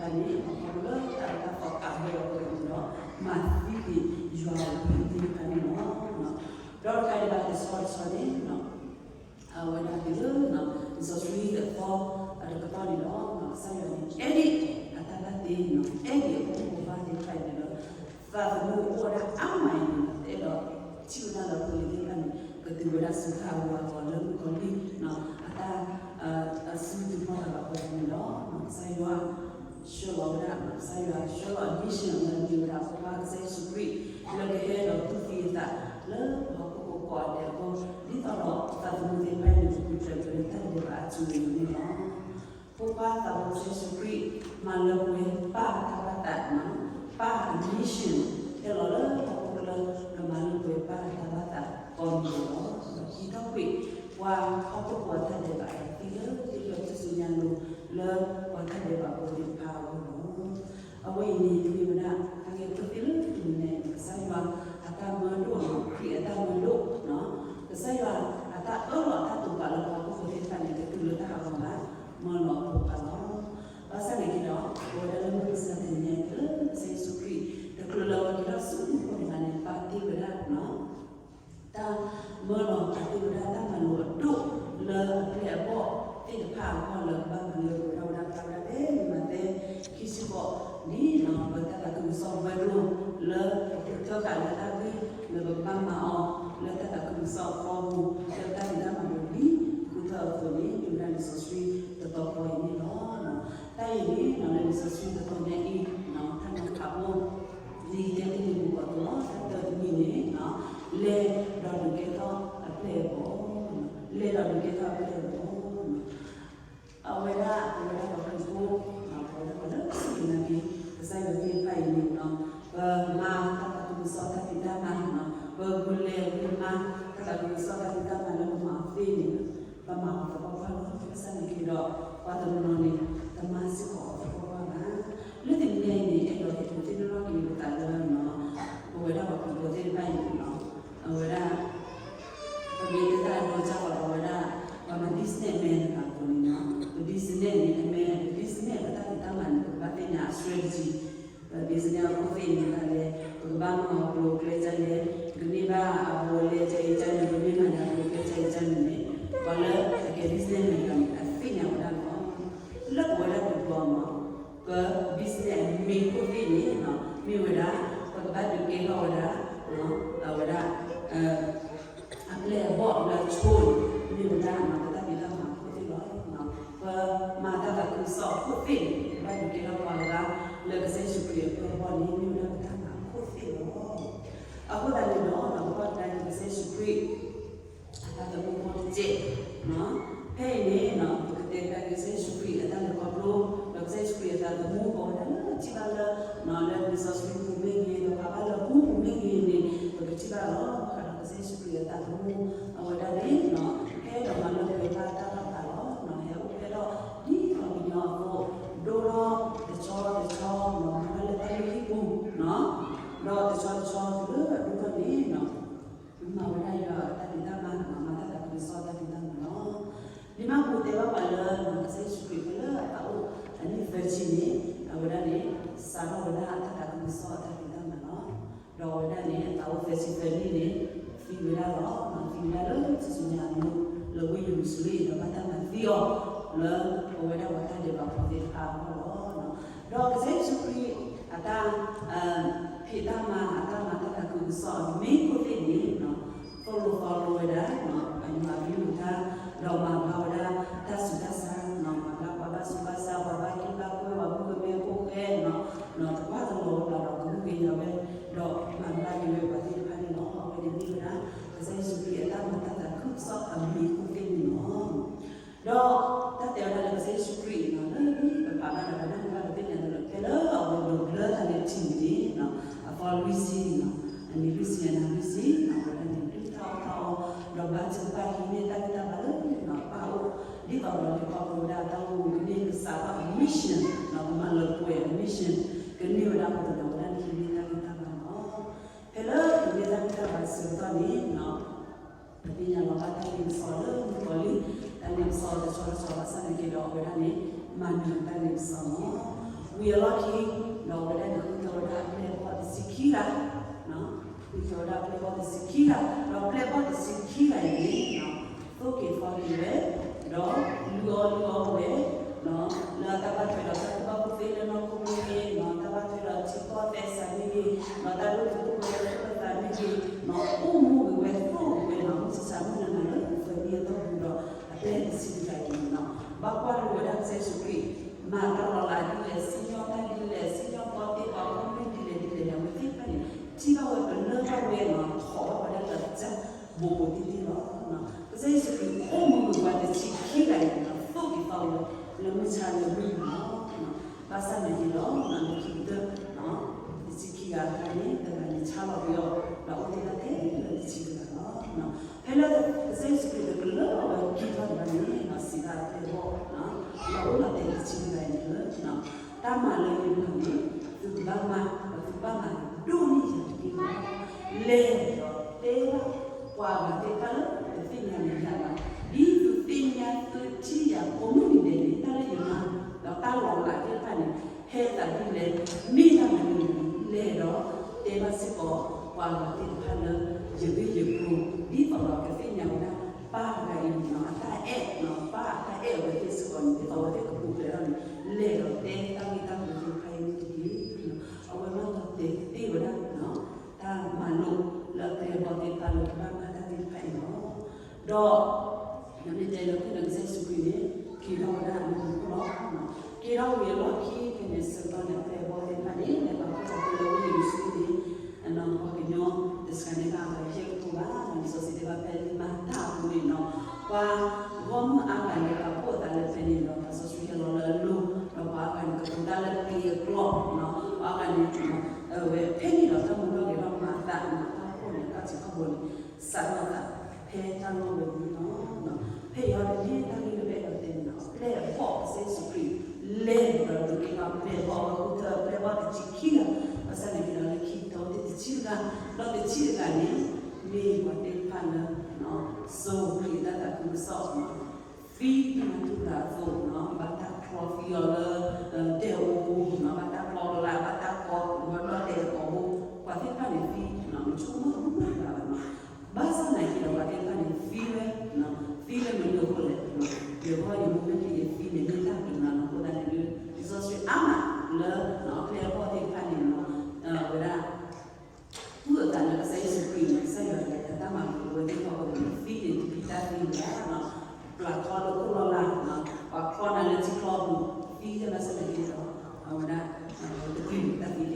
က့ဒီး တၢ်အၢတၢ်သီပှၤအၢဖိပှၤဟီၣ်ခိၣ်ဖိသ့ၣ်တဖၣ်န့ၣ် ခီဖျိလၢတၢ်အၢတၢ်သီကးဘၢအဃိန့ၣ်ဒီး မၤသံက့ၤယွၤအဝံသ့ၣ်တဖၣ်န့ၣ်လီၤ. ဒီးတခါဒံးဘၣ်တဆီတဆီန့ၣ် အဝဲဒၣ်တုၤလၢ လံာ်စီဆှံအသီအတကတီၢ်န့ၣ်ဒီး ကစၢ်ယွၤန့ၣ် အဲၣ်ဒိးအတၢ်ဘၣ်သ့န့ၣ် အဲၣ်ဒိးအဖိမုၣ်ဖိခွါသ့ၣ်တဖၣ်အံၤန့ၣ်ဒီး သးသမူအိၣ်ဝဲဒၣ်အါမးအံၤန့ၣ် တအဲၣ်ဒိးထံၣ်ဝဲဒၣ်လၢဖိလံၤသ့ၣ်တဖၣ်န့ၣ် ကတုၤဝဲဒၣ်ဆူတၢ်အဂီၤအဂီၤလၢမုၣ်ကီၤလံၢ် အတၢ် အစုဒုးပီၢ်သးဘၣ်အဃိန့ၣ်ဒီး ကစၢ်ယွၤ ဆှၢလီၤဝဲဒၣ် ကစၢ်ယွၤဆှၢလီၤ mission လၢမ့ၢ်ဝဲဒၣ်ဖိခွါကစၢ်ယ့ၣ်ၡူးခရံာ် လၢကဟဲဒီးသူၣ်ဖှံသးလၢပှၤဟီၣ်ခိၣ်ဖိကိးဂၤဒဲးအဂီၢ် ဒ်သိးဒီးသးသမူသ့ၣ်တဖၣ်န့ၣ် ကပူၤဖျဲးက့ၤလၢတၢ်ဒဲးဘးအစုပူၤန့ၣ်လီၤ. ဖိခွါသးဘိကစၢ်ယ့ၣ်ၡူးခရံာ် မၤလၢပှဲၤပၢ်အတၢ်ဘၣ်သး ပၢ်အ mission ဟဲလီၤလၢဟီၣ်ခိၣ်ချၢ ဒီးမၤလၢပှဲၤပၢ်အတၢ်ဘၣ်သးကိးမံၤဒဲးလီၤ. ဒီးဟံးထီၣ်ကွံာ် ပှၤဟီၣ်ခိၣ်ဖိအတၢ်ဒဲးဘးဒီး သံလၢထံၣ်လၢထူၣ်စုညါလိၤ လၢပှၤတၢ်ဒဲးဘးဖိသ့ၣ်တဖၣ်အဂီၢ်လီၤ. အဝဲအံၤန့ၣ် မ့ၢ်ဝဲဒၣ် အဂ့ၢ်အကျိၤသ့ၣ်လၢတနံၤညါအံၤ ကစၢ်ယွၤအတၢ်မၢဒိၣ် ခရံာ်အတၢ်မၢဒိၣ် ကစၢ်ယွၤအတၢ်အၢၣ်လီၤအတၢ်တိာ်ပာ်လၢပှၤဟီၣ်ခိၣ်ဖိသ့ၣ်တဖၣ်န့ၣ် တတုၤလၢတၢ်ဟးဂီၤဘၣ် မၢလီၤအဖိခွါလီၤ. ဘၣ်ဆၣ်သနာ်က့ဒီး ပဝဲဒၣ်လၢမုၢ်မဆါတနံၤညါအံၤ တုၤလၢကစၢ်ယ့ၣ်ၡူးခရံာ် တချုးလၢပှၤက့ၤထီၣ်ဆူမူခိၣ်တဂၤန့ၣ် ပာ်တ့ၢ်ဝဲဒၣ် တၢ်မၢလီၤပာ်တ့ၢ်ဝဲဒၣ်တၢ်မၤလိာ်အဒိၣ်လၢအပျဲၢ်အဘီၣ်သ့ၣ်တဖၣ်အဂီၢ်လၢကဘၣ်မၤလၢပှဲၤထီၣ်ဝဲဒၣ် ဖျါဝဲဒၣ်ဖဲမးသဲ ခံဆံဃိး ဒ်ပတၢ်သးခုကစီၣ်ဝဲၤကျိၤ လၢပကထၢဃာ်လၢတၢ်ဂ့ၢ်လၢပကဘၣ်မၤအီၤ လၢတၢ်သးခုကစီၣ်အဖီပူၤ လၢတၢ်ဖံးတၢ်မၤပူၤဒ်ဃုထၢအသိးန့ၣ် မ့ၢ်ဝဲဒၣ်လံာ်စီဆှံတတီၤဃီအံၤန့ၣ်လီၤ. တၢ်အံၤန့ၣ် လၢလံာ်စီဆှံတတီၤညါအံၤ တၢ်နီၤဖးဖိ ဒ်ယတဲတ့ၢ်လံမူကီၢ်သိးလီၤ. တၢ်တမံၤန့ၣ် လဲၤဒီးဒုးကဲထီၣ်အပျဲၢ်အဘီၣ်, လဲၤဒီးဒုးကဲထီၣ်အပျဲၢ်အဘီၣ် အဝဲဒၣ် ပဝဲဒၣ်ပှၤခရံာ်ဖိ ပဝဲဒၣ်ပှၤလၢစူၢ်က့ၤနာ်က့ၤ ကစၢ်ယွၤသ့ၣ်တဖၣ်အံၤန့ၣ် ပမၤတၢ်သးခုကစီၣ်တၢ်ဖံးတၢ်မၤ ပဂုာ်လဲၤဂုာ်မၤ တၢ်သးခုကစီၣ်တၢ်ဖံးတၢ်မၤလၢပမၤသ့န့ၣ် ပမၤအီၤသပှၢ်ပှၢ်လီၤ. ဘၣ်ဆၣ်သနာ်က့ဒီး ပှၤတနီၤနီၤန့ၣ် တမၤစ့ၢ်ကီးအီၤသပှၢ်ပှၢ်ဘၣ်. လၢတနံၤညါအံၤန့ၣ် အဲၣ်ဒိးဟ့ၣ်ဒုးသ့ၣ်နီၣ်ထီၣ်က့ၤပသးလၢ ပဝဲဒၣ်ပှၤခရံာ်ဖိသ့ၣ်တဖၣ်အံၤန့ၣ် အဝဲဒၣ် ပမ့ၢ်တဲတၢ်အဒိကၢ်လီၤ ပဝဲဒၣ် ပှၤမၤ business မဲာ်တဂၤအသိးန့ၣ် ပ business န့ၣ် အမဲာ် ပ business ပတၢ်ဖံးတၢ်မၤန့ၣ် ပကဘၣ်သ့ၣ်ညါအ strategy ပ business အခိၣ်သ့ၣ်န့ၣ်ဒၣ်လဲာ် ပကဘၣ်မၤအီၤကျိၤကျဲဒ်လဲၣ် ပကန့ၢ်ဘၣ်အဘူးအလဲဒ်အံၤဒ်န့ၣ် ပမ့ၢ်မၤန့ၣ်ကျိၤကျဲဒ်အံၤဒ်န့ၣ်န့ၣ် ပှၤလၢအကဲ business မဲာ်တဂၤန့ၣ် အသ့ၣ်ညါဝဲဒၣ်လီၤ. လၢပဝဲဒၣ်ပှၤကညီမး ပ business အ main ခိၣ်သ့ၣ်န့ၣ် မ့ၢ်ဝဲဒၣ် ပကဘၣ်ဒုးကဲထီၣ်ဝဲဒၣ် အဝဲဒၣ် အပျဲၢ်အဘီၣ်လၢအဆိန့ၣ် မ့ၢ်ဝဲဒၣ်ပတၢ်ဖံးတၢ်မၤအခိၣ်သ့ၣ်လီၤ. ပမၤတၢ်သးခုကစီၣ်အခိၣ်သ့ၣ်န့ၣ် ပဘၣ်ဒုးကဲထီၣ်ပှၤလၢ်လၢကစၢ်ယ့ၣ်ၡူးခရံာ်အပျဲၢ်အဘီၣ်န့ၣ် မ့ၢ်ဝဲဒၣ်ပတၢ်မၤအခိၣ်သ့ၣ်လီၤ. အဃိသတးန့ၣ်ဒီး ပဘၣ်ကဒါက့ၤကစၢ်ယ့ၣ်ၡူးခရံာ် အတၢ်သမူဖိတစဲး ဖဲအံၤန့ၣ် ပကတဲကဒါက့ၤကစၢ်ယ့ၣ်ၡူးခရံာ်အတၢ်လဲၤခီဖျိ ဒီးကစၢ်ယ့ၣ်ၡူးခရံာ်အသးသမူ ပဝဲဒၣ်လၢထံၣ်ဘၣ်လၢ လၢလံာ်စီဆှံပူၤမ့ၢ်ဂ့ၤ ဒီးဖးဘၣ်လၢမူပူၤမ့ၢ်ဂ့ၤန့ၣ် ပကထံၣ်ဘၣ်လီၤ. ဘၣ်ဃးဒီးကစၢ်ယ့ၣ်ၡူးခရံာ်အသးသမူ အဝဲဒၣ်န့ၣ် ဟဲဒီးမၤလၢပှဲၤပၢ်တၢ်ဘၣ်သးလီၤ. ဟဲအိၣ်ဖျဲၣ်ထီၣ်ဒ်ပှၤကညီအသိး ဒိၣ်ထီၣ်တဆီတဆီ မၤဘၣ်လၢတၢ်လုၢ်ဟံၣ်ပူၤ ဒီးတဆီတဆီတုၤလၢအဒိၣ်ထီၣ်န့ၣ် မၤဝဲဒၣ်ယွၤအတၢ်ဖံးတၢ်မၤ မၤတၢ်သးခုကစီၣ်အတၢ်ဖံးတၢ်မၤလီၤ. လံာ်မၢ်ကူးတဲဘၣ်ပှၤလၢ ကစၢ်ယ့ၣ်ၡူးခရံာ်ဖဲလၢအသးအိၣ်အနံၣ်သၢဆံန့ၣ် အဝဲဒၣ်န့ၣ် စးထီၣ်ဝဲဒၣ်အတၢ်သးခုကစီၣ်အတၢ်ဖံးတၢ်မၤလီၤ. ဒီးအဝဲဒၣ်န့ၣ် အသးအိၣ်သၢဆံသၢနံၣ်န့ၣ် သံဝဲဒၣ်လီၤ. သံဝဲဒၣ်လၢထူၣ်စုညါအလိၤ လၢဝ့ၢ်ယရူၤၡလ့ၣ် ဒီးဘၣ်တၢ်မၤသံအီၤ လၢပဝဲဒၣ်ပှၤတၢ်ဒဲးဘးဖိသ့ၣ်တဖၣ်အဂီၢ်လီၤ. ဒီးကစၢ်ယ့ၣ်ၡူးခရံာ်အတၢ် ဖံးတၢ်မၤ အတၢ်မၤတၢ်သးခုကစီၣ်အ main ခိၣ်သ့ၣ်န့ၣ် သိၣ်လိသီလိဝဲဒၣ် အမၤဘံဘူၤတၢ် ဒီးမၤဘျါဝဲဒၣ်တၢ်ဆူးတၢ်ဆါ မၤဘျါပှၤဘၣ်ဆူးဘၣ်ဆါ ပှၤဘၣ်က့ၢ်ဘၣ်ကွဲၢ် ပှၤမုၣ်ကမဲဖိဃဲ တကွၢ်တလီၤဝဲဘၣ်ဒီးကဟုကယာ်ဝဲ ဒီးမၤဘျါက့ၤဝဲပှၤသ့ၣ်တဖၣ်န့ၣ်လီၤ. အဝဲန့ၣ်မ့ၢ်ဝဲဒၣ် ကစၢ်ယ့ၣ်ၡူးခရံာ်အတၢ်မၤ ဒ်သိးဒီးလဲၤခီဖျိဝဲဒၣ်တၢ်အိၣ်မူကန့ၢ်ကစၢ်ယွၤအ mission ဒီးကမၤလၢပှဲၤအ mission ကန့ၢ်ဝဲဒၣ်အဃိသတးဒီး အဝဲဒၣ်န့ၣ်ဟံးန့ၢ်တၢ်ဂံၢ်တၢ်ဘါလီၤ. ဖဲလၢပမ့ၢ်တၢ်ဂံၢ်တၢ်ဘါအဆၢကတီၢ်န့ၣ် ပသ့ၣ်ညါလီၤဘၣ်တၢ်လ့ပစီလၢမုၣ်ကီၤလံၢ်, တၢ်လ့ပစီတဆီတဆီဘၣ်ဆၣ်သနာ်က့ဒီး အဝဲဒၣ်န့ၣ် မၤနၢၤတၢ်လ့ပစီလီၤ. ဝံၤအလီၢ်ခံ ဒီးအဝဲဒၣ်န့ၣ် ဃုထၢဝဲဒၣ်အပျဲၢ်အဘီၣ်တဆံခံဂၤ ဃုထၢဝဲဒၣ်အပျဲၢ်အဘီၣ်တဆံခံဂၤ, ဒီးပျဲၢ်အဘီၣ်တဆံခံဂၤအံၤန့ၣ် သိၣ်က့ၤသီက့ၤဝဲ, ဒီးလုၢ်အီၣ်လုၢ်အီဝဲ လၢတၢ်ဘၣ်ထွဲဒီးတၢ်ကူၣ်ဘၣ်ကူၣ်သ့လၢနီၢ်ခိမ့ၢ်ဂ့ၤ, တၢ်ဘၣ်ထွဲဒီးထံကီၢ်သဲစးမ့ၢ်ဂ့ၤ, တၢ်ဒိၣ်တုာ်ခိၣ်ပှဲၤလၢထံၣ်လိာ်သးမ့ၢ်ဂ့ၤ, အိၣ်မူဂ့ၤဝဲသိၣ်ဂ့ၤဝဲနီၤ မုၢ်ဆါဆါမုၢ်နၤနၤလၢပှဲၤမ့ၢ်အတီၢ်ပူၤဒီး အပျဲၢ်တဆံတဂၤအံၤန့ၣ်နီၤ ဘၣ်ကွၢ်လိဝဲဒၣ်ကစၢ်ယ့ၣ်ၡူးခရံာ် မၤတၢ်လီၤလးဒ်လဲၣ်, စံၣ်ညီၣ်တၢ်ဒ်လဲၣ်, စံၣ်ညီၣ်ပီတ့ပှၤဖိမုၣ်ဒ်လဲၣ်ဒ်လဲၣ်န့ၣ် အဝဲသ့ၣ်တဖၣ်န့ၣ် ထံၣ်ဘၣ်ဝဲပလၢၢ်ဘၣ်ဝဲနီၤ ထီၣ်ဘၣ်ဝဲဒၣ်လၢအကစၢ် ဘူးဘူးတံၢ်တံၢ်လီၤ. ကစၢ်ယ့ၣ်ၡူးခရံာ်အိၣ်မူဝဲပှၤတဆံခံဂၤအံၤဒီး သိၣ်က့ၤသီဝဲလၢမုၢ်ဆါလၢမုၢ်နၤလီၤ. ဘၣ်ဆၣ်သနာ်က့ဒီး လၢခံကတၢၢ် တဆံခံဂၤတခါန့ၣ် တဂၤန့ၣ်ဆါလီၤက့ၤအီၤ ဒီးအိၣ်တ့ၢ်ဘၣ်ထဲလၢတဆံတဂၤလီၤ. ဖဲလၢကစၢ်ယ့ၣ်ၡူးခရံာ်တကလၢၢ်လီၤဝဲခံထီၣ်တဂၤန့ၣ် စံးဘၣ်အပျဲၢ်အဘီၣ် ဒီးအိၣ်လီၤတဲာ်တဆံတဂၤအံၤလၢ တၢ်မၤလၢယမၤန့ၣ် သုကဘၣ်မၤ ဒီးသုကဘၣ်မၤဒိၣ်န့ၢ်ယၤတက့ၢ်လီၤ. လဲၤဒီးတဲဘၣ်ပှၤဂၤသ့ၣ်တဖၣ်လၢတသ့ၣ်ညါန့ၣ်ယၤဘၣ်, ဒ်သုသ့ၣ်ညါသုထံၣ်ယၤကိးမုၢ်နံၤဒဲးန့ၣ် တၢ်လၢယမၤ ဒီးတၢ်လီၤလးသ့ၣ်တဖၣ်န့ၣ် ဟဲသးဒ်လဲၣ်, မ့ၢ်တၢ်မနုၤလဲၣ်, လဲၤဒီးတဲဘၣ်စ့ၢ်ကီး ပှၤဂၤသ့ၣ်တဖၣ်လၢ ယဂ့ၢ်ယကျိၤ ဒ်သိးဒီးကသ့ၣ်ညါဝဲဒၣ် ပၢ်တဂၤအံၤန့ၣ်နီၤ အတၢ်အဲၣ်နီၤ ပၢ်အတၢ်အဲၣ်အဝဲသ့ၣ်စ့ၢ်ကီးန့ၣ် ဒ်သိးအဝဲသ့ၣ်ကပူၤဖျဲးထီၣ်န့ၣ် လဲၤဒီးတဲတၢ်ဂ့ၢ်တၢ်ကျိၤသ့ၣ်တဖၣ်အံၤန့ၣ်တက့ၢ်. အဝဲမၢလီၤတဲာ်တ့ၢ်ဝဲဒၣ် တၢ်မၤလိာ်လၢအပျဲၢ်အဘီၣ်သ့ၣ်တဖၣ်လၢကဘၣ်မၤတၢ်သ့ၣ်တဖၣ်အံၤလီၤ. ဒီး နမ့ၢ်တဲလၢခံန့ၣ်ကစၢ်ယ့ၣ်ၡူးခရံာ်န့ၣ် က့ၤထီၣ်ဝဲဒၣ်လၢမူခိၣ်လီၤ. က့ၤထီၣ်ဝံၤအလီၢ်ခံဖဲန့ၣ်ဆၢကတီၢ်န့ၣ် အပျဲၢ်အဘီၣ်သ့ၣ်တဖၣ်န့ၣ် လဲၤပာ်ဖှိၣ်သးလၢဝ့ၢ်ယရူၤၡလ့ၣ်န့ၣ် ပှၤကညီတစှၤန့ၣ်ဘၣ်အဂၤယဲၢ်ကထိဘၣ်, လံာ်စီဆှံတဲဘၣ်ဖဲလံာ်မၤတၢ်အပူၤန့ၣ်နီၤ ပှၤဂီၢ်မုၢ်အါဂၤန့ၣ် ပာ်ဖှိၣ်အသးလၢဖဲန့ၣ်ဒီး သးစီဆှံဟဲလီၤလၢအလိၤ ဒီးပှၤအါဂၤန့ၣ်ကတိၤတၢ်လၢပျ့ၤအကျိာ်, ပှၤအါဂၤန့ၣ် အဝဲဖဲန့ၣ်ဒီးတၢ်မူထီၣ်ဂဲၤထီၣ်မၤအသးန့ၣ် တၢ်အိၣ်ဖှိၣ်န့ၣ် တၢ်ထံၣ်ထီၣ်ဘိန့ၣ် စးထီၣ်အသးဖဲတၢ်လီၢ်ဝဲန့ၣ်လီၤ. ဖဲအံၤဟီဒ်န့ၣ် တၢ်ဂ့ၢ်လၢပအဲၣ်ဒိးတဲန့ၣ် အပျဲၢ်အဘီၣ်ကစၢ်ယ့ၣ်ၡူးခရံာ် လဲၤဒီးဒုးက့ၤပှၤပျဲၢ်အဘီၣ်ဝဲဃုထၢအပျဲၢ်အဘီၣ်တဆံခံဂၤ, ဘၣ်ဆၣ်န့ၣ်က့ၤဒီးလၢခံကတၢၢ်အိၣ်တ့ၢ်တဆံတဂၤ, ဒီးတဆံတဂၤန့ၣ် မ့ၢ်ပှၤသ့ၣ်တဖၣ်လၢ စိာ်ခရံာ်တၢ်သးခုကစီၣ် သံမၤထူရၤအသိးနီၤ ဘၣ်တၢ်ချီသံအီၤလၢ ဒဲအိၣ်ပူၤနီၤ ဘၣ်တၢ်ချီကလး ဘၣ်တၢ်ချီဝဲဒီးဒဲအီၤပူၤ ပှၤသ့ၣ်တဖၣ်န့ၣ်သံနီၤ မ့ၢ်ဆိကမိၣ်တဘူၣ်ဘၣ်ဘၣ်နီၤ ဘၣ်ဆၣ်သနာ်က့ဒီးပှၤသ့ၣ်တဖၣ်န့ၣ်သံဝဲ သံလၢမနုၤအဃိလဲၣ်, ယဂီၢ်ယမူမ့ၢ်တယသံန့ၣ် မ့ၢ်တၢ်ပျံၤနီၤ အဃိသတးန့ၣ် လံာ်စီဆှံအါမးလၢ အပျဲၢ်အဘီၣ်သ့ၣ်တဖၣ်န့ၣ်နီၤ ဝဲဒၣ် ကူၣ်အသးလၢကစၢ်ယ့ၣ်ၡူးခရံာ်န့ၣ် ကစၢ်ယွၤလဲၤတၢ်မၤလိာ်ဝဲသ့ၣ်တဖၣ်အဃိန့ၣ် သံန့ၣ်တဘံၣ်တၢ်သံဘၣ်နီၤ ပျၢ်ချီလၢခိၣ်လီၢ်လၢ်နီၤ ပှၤချီနၤလၢထံချီပူၤ သံလၢဘၣ်ဆၣ်သနာ်က့ဒီး အဝဲဒၣ် တဘံၣ်တၢ်သံသ့ၣ်တဖၣ်န့ၣ်ဘၣ် ခီဖျိလၢမနု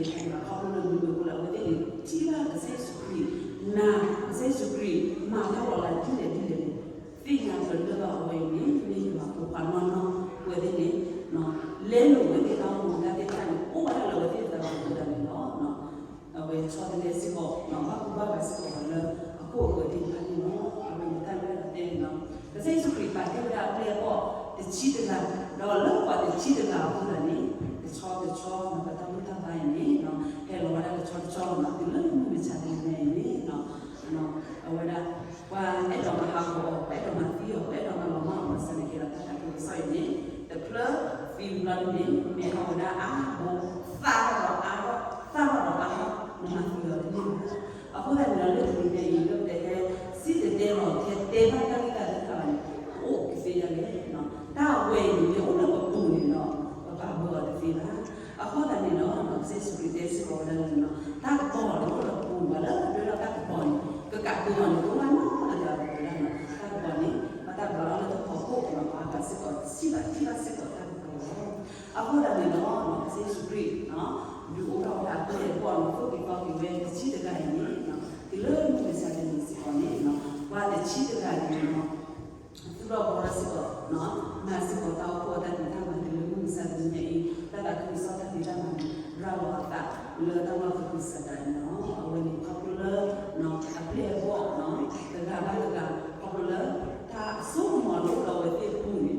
ၤအဃိလဲၣ် အဝဲသ့ၣ်န့ၣ် ထံၣ်ဘၣ်ကစၢ်ယ့ၣ်ၡူးခရံာ် နၤ ကစၢ်ယ့ၣ်ၡူးခရံာ် မၤတၢ်လီၤလးဒ်လဲၣ်ဒ်လဲၣ်န့ၣ် သ့ၣ်ညါပလၢၢ်ဘၣ်အဝဲအံၤန့ၣ် မ့ၢ်ယွၤဖိခွါနီၢ်နီၢ် အဝဲသ့ၣ်န့ၣ် လဲလိာ်ဝဲသ့ၣ်တၢ်အိၣ်မူတၢ်သ့ၣ်တဖၣ်န့ၣ် အိၣ်ဝဲဒၣ်လၢအဝဲသ့ၣ်အသးပူၤအဃိသတးန့ၣ်လီၤ. အဝဲဆီတလဲစ့ၢ်ကီး ဘၣ်ကူဘၣ်ဂာ်စ့ၢ်ကီးလၢ အခိၣ်အဃၢၤသ့ၣ်တဖၣ်န့ၣ်လီၤ. အဝဲန့ၣ်တၢ်လၢအဲၣ်ဒိးတဲန့ၣ်လီၤ. ကစၢ်ယ့ၣ်ၡူးခရံာ်ပာ်တ့ၢ်ဝဲဒၣ်အပျဲၢ်အဘီၣ်တဆံတဂၤ, ဒီးလၢပှၤတဆံတဂၤအဃိသတးန့ၣ် တဆီတဆီ ပတၢ်ဘူၣ်တၢ်ဘါအံၤန့ၣ် ဟဲလီၤဝဲဒၣ်တဆီတဆီ တုၤလၢမုၢ်မဆါတနံၤညါအံၤန့ၣ် အဝဲဒၣ် ပှၤအဲၣ်ဒိးမၤဟးဂီၤအီၤ, ပှၤအဲၣ်ဒိးမၤသံအီၤ, ပှၤအဲၣ်ဒိးမၤလီၤမၢ်အီၤ ဘၣ်ဆၣ်သနာ်က့ဒီး တၢ်သးခုကစီၣ်အံၤန့ၣ် တဖျၢၣ်သံတဘျီန့ၣ် မ့ၢ်ထီၣ်ဝဲဒၣ်အါဘိ, သၣ်ထီၣ်ဒီးအါထီၣ်, သၣ်ထီၣ်ဒီးအါထီၣ်, နမၤသံအီၤတန့ၢ်ဘၣ်. အဃိသတးန့ၣ်ဒီး လၢတနံၤညါအံၤ လၢပတဟဲစံၣ်တဲၤတဲလီၤ ပတဟဲတဲဘၣ်တၢ်ဂ့ၢ်တၢ်သ့ၣ်တဖၣ်ဘၣ်န့ၣ် ပအိၣ်ကသ့ဒ်လဲၣ်. တၢ်ဝဲအံၤန့ၣ် မ့ၢ်အိၣ်လၢပပူၤန့ၣ်ဒီး ပပာ်ဘၢအီၤတသ့ဘၣ်. အဃိသတးန့ၣ်ဒီး ကစၢ်ယ့ၣ်ၡူးခရံာ်တဲစ့ၢ်ကီးဝဲဒၣ်လၢ တၢ်ကပီၤန့ၣ်အိၣ်လၢပပူၤန့ၣ် ပှၤလၢအဒွဲလီၤတၢ်ကပီၤန့ၣ် ကကးပၢအီၤန့ၣ် တအိၣ်ဘၣ်နီတဂၤဘၣ်ဝဲဒၣ်န့ၣ် တၢ်ကပီၤန့ၣ် ပတၢ်ဘျးအီၤလၢတခီခိၣ်န့ၣ် ပှၤအါဂၤစ့ၢ်ကီး ထံၣ်ဘၣ်ထံၣ်ဘၣ်စ့ၢ်ကီးတၢ်ကပီၤလီၤ. အဃိသတးန့ၣ်ဒီး ကစၢ်ယ့ၣ်ၡူးခရံာ် ဒုးအိၣ်ထီၣ်ဝဲဒၣ်အပျဲၢ်အဘီၣ်န့ၣ် သိၣ်က့ၤသီက့ၤဝဲတဆံတဂၤအံၤန့ၣ် တုၤလၢမုၢ်မဆါတနံၤစ့ၢ်ကီးန့ၣ် ပှၤတဆံတဂၤန့ၣ် သူၣ်ထီၣ်ဘှီထီၣ်စ့ၢ်ကီး မၤစ့ၢ်ကီးတၢ်အိၣ်ဖှိၣ်အတၢ်ဖံးတၢ်မၤတုၤလၢမုၢ်မဆါတနံၤညါအံၤ တၢ်သးခုကစီၣ်တၢ်ဖံးတၢ်မၤန့ၣ် ရၤလီၤအသးလၢတၢ်လီၢ်သကုၤဆးဒးန့ၣ်လီၤ. အဝဲန့ၣ်ခီဖျိလၢ အပျဲၢ်အဘီၣ် တဂၤဘၣ်တဂၤ ခီဖျိလၢ တၢ်အစိကမီၤလၢအိၣ်ဒီးအဝဲသ့ၣ်အပူၤန့ၣ်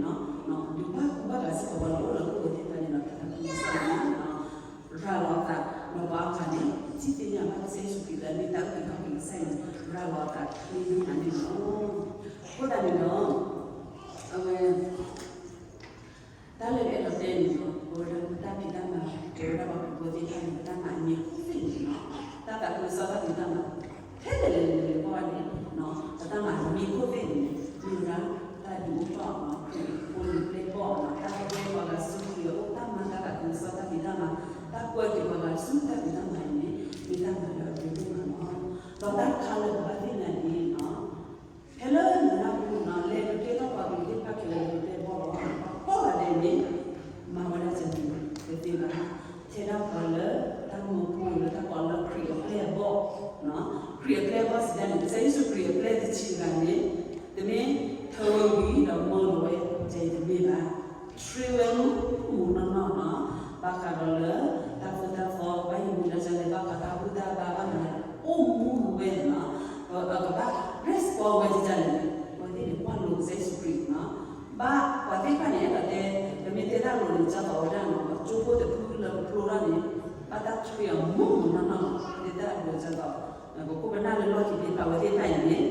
ထံၣ်သ့ၣ်ညါဘၣ်ကစၢ်ယ့ၣ်ၡူးခရံာ်လၢအမ့ၢ်တၢ်အုၣ်က့ၤခီၣ်က့ၤကစၢ်အံၤန့ၣ် ရၤလီၤအသးချ့ဒိၣ်မးန့ၣ်လီၤ. အဃိသတးန့ၣ်ဒီး အဝဲ တၢ်လၢအဲၣ်ဒိးတဲန့ၣ်လီၤ, ပဝဲဒၣ်ပတၢ်ဖံးတၢ်မၤ ပဝဲဒၣ်ပှၤခရံာ်ဖိသ့ၣ်တဖၣ်န့ၣ် ပတၢ်မၤအမံၤခိၣ်သ့ၣ်န့ၣ်လီၤ. တၢ်သးခုကစီၣ်တၢ်ဖံးတၢ်မၤ ထဲလဲၣ်လဲၣ်လဲၣ်လဲၣ်ဘၣ်န့ၣ် ပတၢ်မၤအမံၤခိၣ်သ့ၣ်န့ၣ် မ့ၢ်ဝဲဒၣ် တၢ်ဒုးအိၣ်ထီၣ်ခရံာ်ဖိလံၤပျဲၢ်ဘီၣ် တၢ်ကွဲပှၤဂၤဆူခရံာ်အအိၣ် တၢ်မၤတၢ်သးခုကစီၣ်တၢ်ဖံးတၢ်မၤ တၢ်ကွဲက့ၤပှၤဂၤဆူတၢ်ဖံးတၢ်မၤအံၤန့ၣ် မ့ၢ်တၢ်မၤလၢအရ့ဒိၣ်မးလီၤ. ဒီးတၢ်တခါလၢပဘၣ်သ့ၣ်ညါန့ၣ် ဖဲလၢနနၢ်ဟူန့ၣ် လဲၤကဲထီၣ်ပှၤကလုာ်သ့ၣ်တဖၣ်ခဲလၢာ်လံၤပျဲၢ်ဘီၣ်လီၤ. ပှၤကိးဂၤဒဲးန့ၣ် မၤဝဲဒၣ်တမံၤတသ့ဘၣ်. ထဲဒၣ်ပှၤလၢတၢ်မၢဖိလၢတၢ်ကိးလၢခရံာ်အပျဲၢ်အဘီၣ်, ခရံာ်အပျဲၢ်အဘီၣ်စံးဒၣ်န့ၣ် ကစၢ်ယ့ၣ်ၡူးခရံာ်အပျဲၢ်တဆံးဂၤန့ၣ် တမ့ၢ်ထၢဝဲဝံၤဒီးမၢလီၤဝဲတမ့ၢ်ဘၣ်. ဆှံဝဲမူးမူးနီၢ်နီၢ်နီၤ, ဘၣ်ဃးဒီးလၢ တၢ်သိၣ်တၢ်သီ ဘၣ်ယမူဒါလဲၣ် ဘၣ်ဃးတၢ်ဘူၣ်တၢ်ဘါဘၣ်မနုၤလဲၣ် အိၣ်မူမူဝဲနီၤ, ကဘၣ် respond ဝဲဒ်လဲၣ်န့ၣ် ပှၤသ့ၣ်န့ၣ်ကွၢ်လိကစၢ်ယ့ၣ်ၡူးခရံာ်နီၤ, ဘၣ်ပှၤသ့ၣ်တဖၣ်န့ၣ် အဲၣ်ဒိးတဲ ပမ့ၢ်တဲတၢ်လိၤန့ၣ် ကၢ်သိးဝဲဒၣ်နီၤ ပှၤကၠိဖိတဖုလၢပဖျိထီၣ်န့ၣ် ဘၣ်တၢ်ဆှံအီၤမူးမူးနီၢ်နီၢ်နီၤ, ပတဲတၢ်အဒိကၢ်သိး ပခိၣ်ပနၢ်လၢလီၢ်ခံသ့ၣ်တဖၣ်ဝဲသ့ၣ်တဖၣ်အံၤန့ၣ်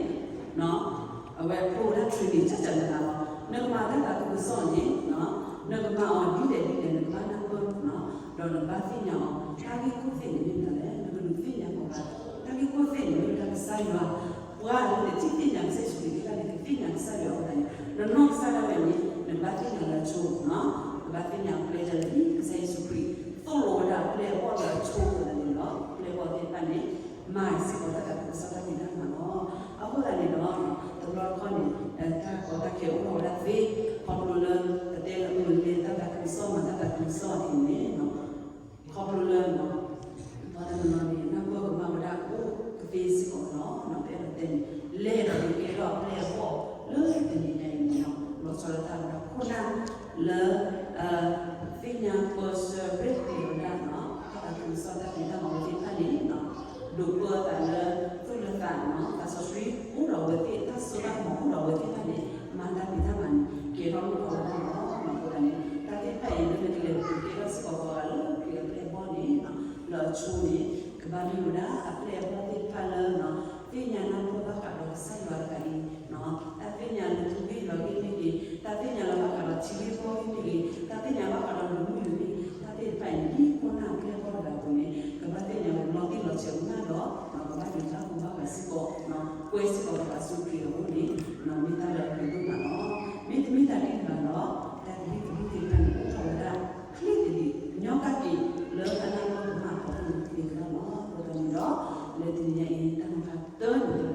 အဝဲဖျိဝဲဒၣ် training ကၢ်ကၢ်နၤနၤလီၤ. နကမၤတၢ်သးခုကစီၣ်န့ၣ် နကမၤအီၤဒ်လဲၣ်ဒ်လဲၣ် နကဘၣ်နၢ်ပၢၢ် ဒီးနကဘၣ်သ့ၣ်ညါအီၤ တၢ်ဂ့ၢ်ခိၣ်သ့ၣ်န့ၣ်မ့ၢ်မနုၤလဲၣ် နကဒုးသ့ၣ်ညါပှၤဂၤ တၢ်ဂ့ၢ်ခိၣ်သ့ၣ်န့ၣ်မ့ၢ်ဝဲဒၣ်ကစၢ်ယွၤ, ပှၤလၢနထံၣ်သ့ၣ်ညါကစၢ်ယ့ၣ်ၡူးခရံာ်သ့ၣ်တဖၣ်န့ၣ် ကသ့ၣ်ညါကစၢ်ယွၤအဃိသတးန့ၣ် နနီၢ်ကစၢ်ဒၣ်ဝဲန့ၣ် နကဘၣ်သ့ၣ်ညါလၢအဆိနီၤ, နကဘၣ်သ့ၣ်ညါအပျဲၢ်ဒ်လဲၣ် ကစၢ်ယ့ၣ်ၡူးခရံာ် သိၣ်လိဝဲဒၣ်အပျဲၢ်အဘီၣ်လၢအဆိအဃိသတးန့ၣ်ဒီး ပျဲၢ်အဘီၣ်သ့ၣ်တဖၣ်န့ၣ် မၤစ့ၢ်ကီးတၢ်သးခုကစီၣ်တၢ်ဖံးတၢ်မၤလီၤ. အဃိသတးန့ၣ်ဒီး တဘျီတခီၣ်န့ၣ် တၢ်ကီတၢ်ခဲအိၣ်ထီၣ်ဝဲဒၣ်သ့, ခီဖျိလၢ ပတဲလၢမုၢ်လၢ်တၢ်သးခုကစီၣ်မၤတၢ်သးခုကစီၣ်အံၤန့ၣ် ခီဖျိလၢ ပှၤတနီၤနီၤန့ၣ် နၢ်ပၢၢ်ကမၣ်ဝဲဒၣ်အိၣ်ကသ့စ့ၢ်ကီးလီၤ. ပအဲၣ်ဒိးတဲန့ၣ် လဲၤဒီးဒုးကဲထီၣ်အပျဲၢ်အဘီၣ်လၢတနံၤညါအံၤန့ၣ်လီၤ. လီၤဆီဒၣ်တၢ်ဝဲဒၣ်ခိၣ်နၢ်လၢ သ့ၣ်ညါပၢဆှၢရဲၣ်ကျဲၤဝဲဒၣ်နီၤ တၢ်သးခုကစီၣ်တၢ်ဖံးတၢ်မၤဝဲသ့ၣ်တဖၣ်န့ၣ် ဒိးပၢအသးလၢသူၣ်လၢသးနီၤ သးစီဆှံအိၣ်ဒီးအဝဲသ့ၣ် တၢ်စိတၢ်ကမီၤအိၣ်ဒီးအဝဲသ့ၣ်တဖၣ်န့ၣ် မၤတၢ်ဖံးတၢ်မၤန့ၣ် ကဲထီၣ်လိၣ်ထီၣ်ဝဲဒၣ်လီၤ. အဃိသတးန့ၣ် တၢ်သ့ၣ်တဖၣ်အံၤ လၢနကလဲၤဒုးကဲထီၣ်စ့ၢ်ကီးပှၤဂၤလၢခရံာ်အပျဲၢ်အဘီၣ်န့ၣ် လၢအဆိန့ၣ် ကဘၣ်မ့ၢ်ဝဲဒၣ်အပျဲၢ်အဘီၣ်သ့ၣ်တဖၣ်လၢ သ့ၣ်ညါနၢ်ပၢၢ်ဘၣ်ဃးဒီးကစၢ်ယွၤတဂၤအံၤ တၢ်သ့ၣ်ညါလၢသူၣ်ဂ့ၢ်လီၤဂ့ၢ်မ့ၢ်ဂ့ၤ, တၢ်သ့ၣ်ညါလၢဘၣ်ဃးဒီးထံဂ့ၢ်ကီၢ်ဂ့ၢ်မ့ၢ်ဂ့ၤ, တၢ်သ့ၣ်ညါဘၣ်ဃးဒီးလူၤမုၢ်ယိၤမ့ၢ်ဂ့ၤ, တၢ်သ့ၣ်တဖၣ်အံၤန့ၣ် ဒ်ခိၣ်နၢ်အပျဲၢ်အဘီၣ်တဂၤအသိးန့ၣ် ကဘၣ်သ့ၣ်ညါလီၤတံၢ်လီၤဆဲးကမၣ်ဒီး ကဘၣ်ဒုးတၢ်ကူဘၣ်ဃးစ့ၢ်ကီး ကွဲစ့ၢ်ကီးပှၤဆူခရံာ်အအိၣ်န့ၣ် မ့ၢ်တၢ်လၢအရ့ဒိၣ်မးလီၤ. မ့တမ့ၢ်တၢ်ဒ်န့ၣ်ဘၣ်ဒီး တၢ်သဘံၣ်သဘုၣ်သ့ၣ်တဖၣ်န့ၣ် အိၣ်ထီၣ်ဝဲဒၣ် ချ့သဒံး ညီကၣ်က့ၤလၢတၢ်နၢ်ပၢၢ်ကမၣ်အဖီခိၣ်န့ၣ် သ့ဝဲဒၣ်လီၤ. အဃိသတးန့ၣ်ဒီး လၢတနံၤညါအံၤ တၢ်နီၤဖးတၢန့ၣ်သ့ဝဲဒၣ်လၢ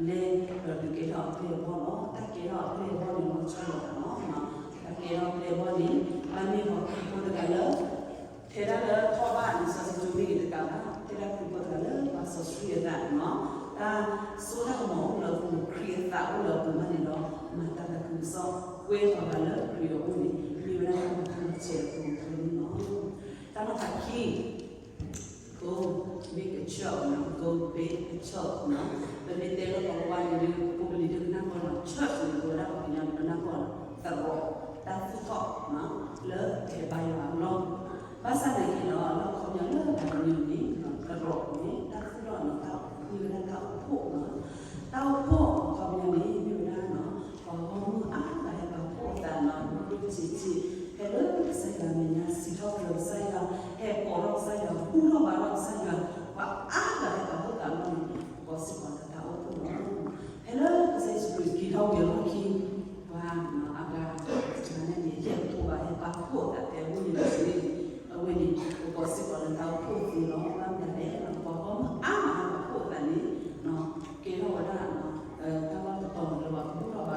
လဲၤဒီးဒုးကဲထီၣ်အပျဲၢ်အဘီၣ်လီၤ. တၢ်ကဲထီၣ်အပျဲၢ်အဘီၣ်န့ၣ် လီၤဆီလီၤသးလီၤ. တၢ်ကဲထီၣ်အပျဲၢ်အဘီၣ်န့ၣ် ဘၣ်မ့ၢ်ပှၤခရံာ်ဖိတဂၤလၢ ထဲဒၣ်လၢထီၣ်ဘၣ်လံာ်စီဆှံကၠိမ့ၢ်ဂ့ၤတကးဘၣ်, ထဲဒၣ်ခရံာ်ဖိတဂၤလၢပှၤစီဆှံအသးနီၤ, တၢ်စိတၢ်ကမီၤအိၣ်လၢအပူၤ ခရံာ်အသးအိၣ်လၢအပူၤဘၣ်န့ၣ်ဒီး မၤတၢ်သးခုကစီၣ် ကွဲပှၤဂၤလီၤလၢခရံာ်အအိၣ်န့ၣ် မ့ၢ်ဝဲဒၣ်တၢ်မၤတၢ်လီၤဆဲးအပူၤအဃိန့ၣ်လီၤ. တၢ်နီၤဖးခံ Go big church နီၤ, go big church နီၤ, ပမ့ၢ်တဲလၢပှၤဝါန့ၣ်ဒီး ပဖိပလံၤဒုးကနၣ်ကီၢ်နီၤ, church န့ၣ် ပဝဲဒၣ်ပှၤကညီန့ၣ် ပနၢ်ကီၢ်သရိာ်, တၢ်သူၣ်ထီၣ်နီၤ လၢဖဲဘါယွၤအလီၢ်, ဘၣ်ဆၣ်သနာ်က့ဒီး လၢအခီပညီလၢပှၤကညီန့ၣ် သရိာ်န့ၣ် တၢ်သူၣ်ထီၣ်နီၤ တၢ်မ့ၢ်ဝဲဒၣ်တၢ်အိၣ်ဖှိၣ်နီၤ, တၢ်အိၣ်ဖှိၣ်အခီပညီန့ၣ် မ့ၢ်ဝဲဒၣ်နီၤ ပှၤဂီၢ်မုၢ်အါဂၤဟဲပာ်ဖှိၣ်အသးနီၤ ဒိၣ်ဒိၣ်ဆံးဆံး ဟဲလၢကစၢ်ယွၤအမဲာ်ညါ စံးထီၣ်ပတြၢၤကစၢ်ယွၤ, ဟဲကိးထီၣ်ကစၢ်ယွၤ, ဘူၣ်ထီၣ်ဘါထီၣ်ကစၢ်ယွၤ, ပှၤအါဂၤဟဲပာ်ဖှိၣ်သးလီၤန့ၣ် ကိးစ့ၢ်ကီးလၢတၢ်အိၣ်ဖှိၣ်လီၤ. ဖဲလၢကစၢ်ယ့ၣ်ၡူးခရံာ်က့ၤထီၣ်ဝံၤအလီၢ်ခံ ပှၤအဂၤ တဂၤန့ၣ်န့ၣ် ယဲၢ်ကထိဘၣ် ဟဲပာ်ဖှိၣ်အသးဖဲအဝ့ၢ်န့ၣ်န့ၣ် အဝဲန့ၣ် ပကိးစ့ၢ်ကီးလၢတၢ်အိၣ်ဖှိၣ်သ့လီၤ. ဘၣ်မနုၤလဲၣ် ပှၤဂီၢ်မုၢ်အါဂၤဟဲပာ်ဖှိၣ်အသးန့ၣ် ကဲထီၣ်ဝဲဒၣ် တၢ်လီၢ်တတီၤလၢပှၤကဘူၣ်ထီၣ်ဘါထီၣ်လီၢ်, ပှ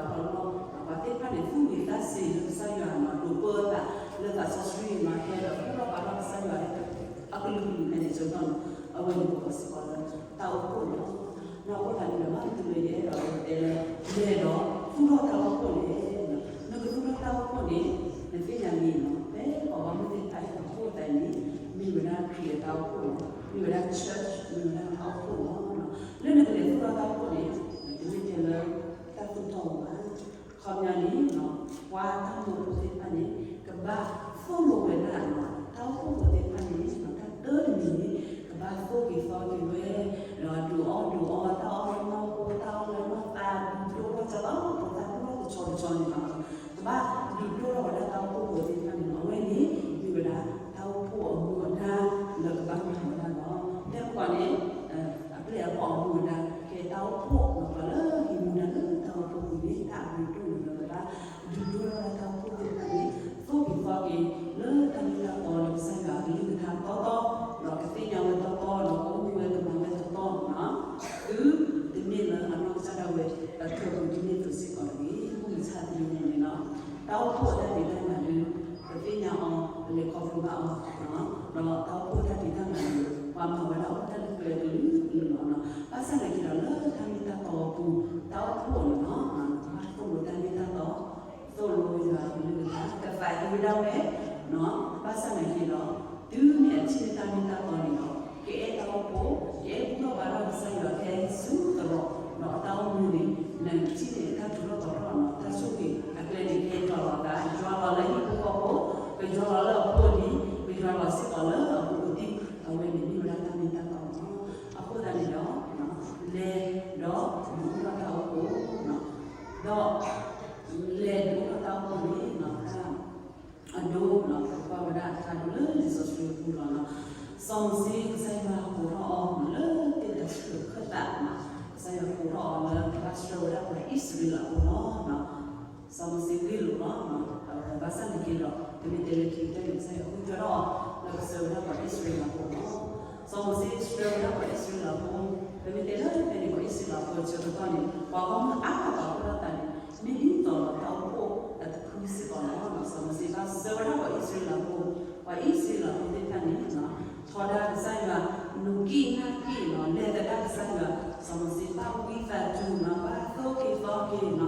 ၤသ့ၣ်တဖၣ်န့ၣ် သူၣ်ဝံၤသးစ့ၤလၢကစၢ်ယွၤနီၤ ဒိးပၢအသးလၢသးစီဆှံနီၤ ဟဲဒီးဘူၣ်ထီၣ်ဘါထီၣ်ကစၢ်ယွၤ အကလုာ်ကလုာ်ဖဲန့ၣ် ကၠီနီၤ အဝဲန့ၣ်ပကိးစ့ၢ်ကီးလၢတၢ်အိၣ်ဖှိၣ်လီၤ. နီၢ်အိၣ်သးန့ၣ်ဒီး ဘၣ်မနုၤလၢယအဲၣ်ဒိးတဲလၢ လဲၤဒီးသူၣ်ထီၣ်တၢ်အိၣ်ဖှိၣ်န့ၣ် နကသူၣ်ထီၣ်တၢ်အိၣ်ဖှိၣ်န့ၣ် နသ့ၣ်ညါလံနီၤ ဖဲပှၤဂီၢ်မုၢ်သ့ၣ်တဖၣ်ဟဲပာ်ဖှိၣ်အသးန့ၣ် မ့ၢ်ဝဲဒၣ်ခရံာ်အတၢ်အိၣ်ဖှိၣ်လီၤ. မ့ၢ်ဝဲဒၣ် church မ့ၢ်ဝဲဒၣ်တၢ်အိၣ်ဖှိၣ်လီၤ. လၢနကလဲၤသူၣ်ထီၣ်တၢ်အိၣ်ဖှိၣ်န့ၣ် တမ့ၢ်ထဲလၢတၢ်သူၣ်ထီၣ်ဝဲဘၣ် ခီပညီန့ၣ် ပှၤတၢ်မၢဖိသ့ၣ်တဖၣ်န့ၣ် ကဘၣ်သိၣ်လိဝဲဒၣ်နီၤ တၢ်အိၣ်ဖှိၣ်ဖိသ့ၣ်တဖၣ်န့ၣ် တၢ်တၢတမံၤန့ၣ် ကဘၣ်သိၣ် ပှၤမၤဝဲဒၣ်အိၣ်တၢ်လၢကျဲကလုာ်ကလုာ်လီၤ. ဘၣ်ဆၣ်သနာ်က့ဒီး လၢတၢ်မ့ၢ်တၢ်တီအပူၤ တၢ်အိၣ်ဖှိၣ်န့ၣ်လီၤ. ဘၣ်သိၣ်လိတၢ်မ့ၢ်တၢ်တီ, သိၣ်လိယွၤအကလုၢ်ကထါ, ကသးဟ့ဒၣ်ဝဲ, ဘၣ်ဆၣ်သနာ်က့ဒီး တုၤမ့ၢ်အထံၣ်န့ၢ်တၢ်မ့ၢ်တၢ်တီန့ၣ်ဒီး ကအဲၣ်တၢ်အိၣ်ဖှိၣ်, ကအဲၣ်ဘူၣ်ထီၣ်ဘါထီၣ်ကစၢ်ယွၤခဲဆူသရိာ်, ဒီးအတၢ်အိၣ်မူန့ၣ် နကထံၣ်န့ၢ်တၢ်ထူးထီၣ်တီၤထီၣ်လီၤ. တၢ်ဆိၣ်ဂ့ၤအကျဲန့ၣ် ကယွၤလီၤသး, ယွၤလီၤလၢဟံၣ်ဖိဃီဖိ, ကယွၤလီၤလၢအဖိအလံၤ, ကယွၤလီၤစ့ၢ်ကီးလၢအဖိအလံၤ, အဝဲန့ၣ်မ့ၢ်ဝဲဒၣ်တၢ်မ့ၢ်တၢ်တီလီၤ. အဃိသတးန့ၣ်ဒီး လဲၤဒီးဒုးအိၣ်ထီၣ်တၢ်အိၣ်ဖှိၣ်, ဒီး လဲၤဒုးအိၣ်ထီၣ်တၢ်အိၣ်ဖှိၣ်န့ၣ် အဒိ ပကွၢ်ဝဲဒၣ်အတၢ်ဒိလၢလံာ်စီဆှံအပူၤလီၤ. စီၤမိၤၡ့ ကစၢ်ယွၤကိးထီၣ်အီၤလၢသ့ၣ်တၢ်ဆၢၣ်ခၢၣ်သး, ကစၢ်ယွၤကိးထီၣ်အီၤလၢကဘၣ်ဆှၢဝဲဒၣ်ပှၤအံၣ်စရ့လးဖိလီၤ. စီၤမိၤၡ့ဂ့ၢ်လိာ်လီၤ. ဘၣ်ဆၣ်သနာ်က့ဒီး တမ့ၢ်တဲလၢခံကတၢၢ်န့ၣ် ကစၢ်ယွၤဃုထၢထီၣ်အီၤ လၢကဆှၢဝဲဒၣ်ပှၤအံၣ်စရ့လးဖိလီၤ. စီၤမိၤၡ့ဆှၢဝဲဒၣ်ပှၤအံၣ်စရ့လးဖိ, ပမ့ၢ်တဲလၢဖဲန့ၣ် ပှၤအံၣ်စရ့လးဖိအဆၢကတီၢ်န့ၣ် ပှၤဂီၢ်မုၢ်အါဂၤပာ်ဖှိၣ်ထီၣ်သးန့ၣ် မ့ၢ်ဒ်သိးဒီးတၢ်အိၣ်ဖှိၣ်အတဖုစ့ၢ်ကီးလီၤ. စီၤမိၤၡ့ဘၣ်ဆှၢဝဲဒၣ်ပှၤအံၣ်စရ့လးဖိ, ပှၤအံၣ်စရ့လးဖိသ့ၣ်တဖၣ်န့ၣ် ထီဒါကစၢ်ယွၤ, နူးကံၣ်နၢ်ကံၣ်လီၤ, လဲၤသဒၣ်ကစၢ်ယွၤ, စီၤမိၤၡ့ဘၣ်ဝံသးစူၤလီၤ, ဘၣ်သိၣ်က့ၤသီက့ၤလီၤ,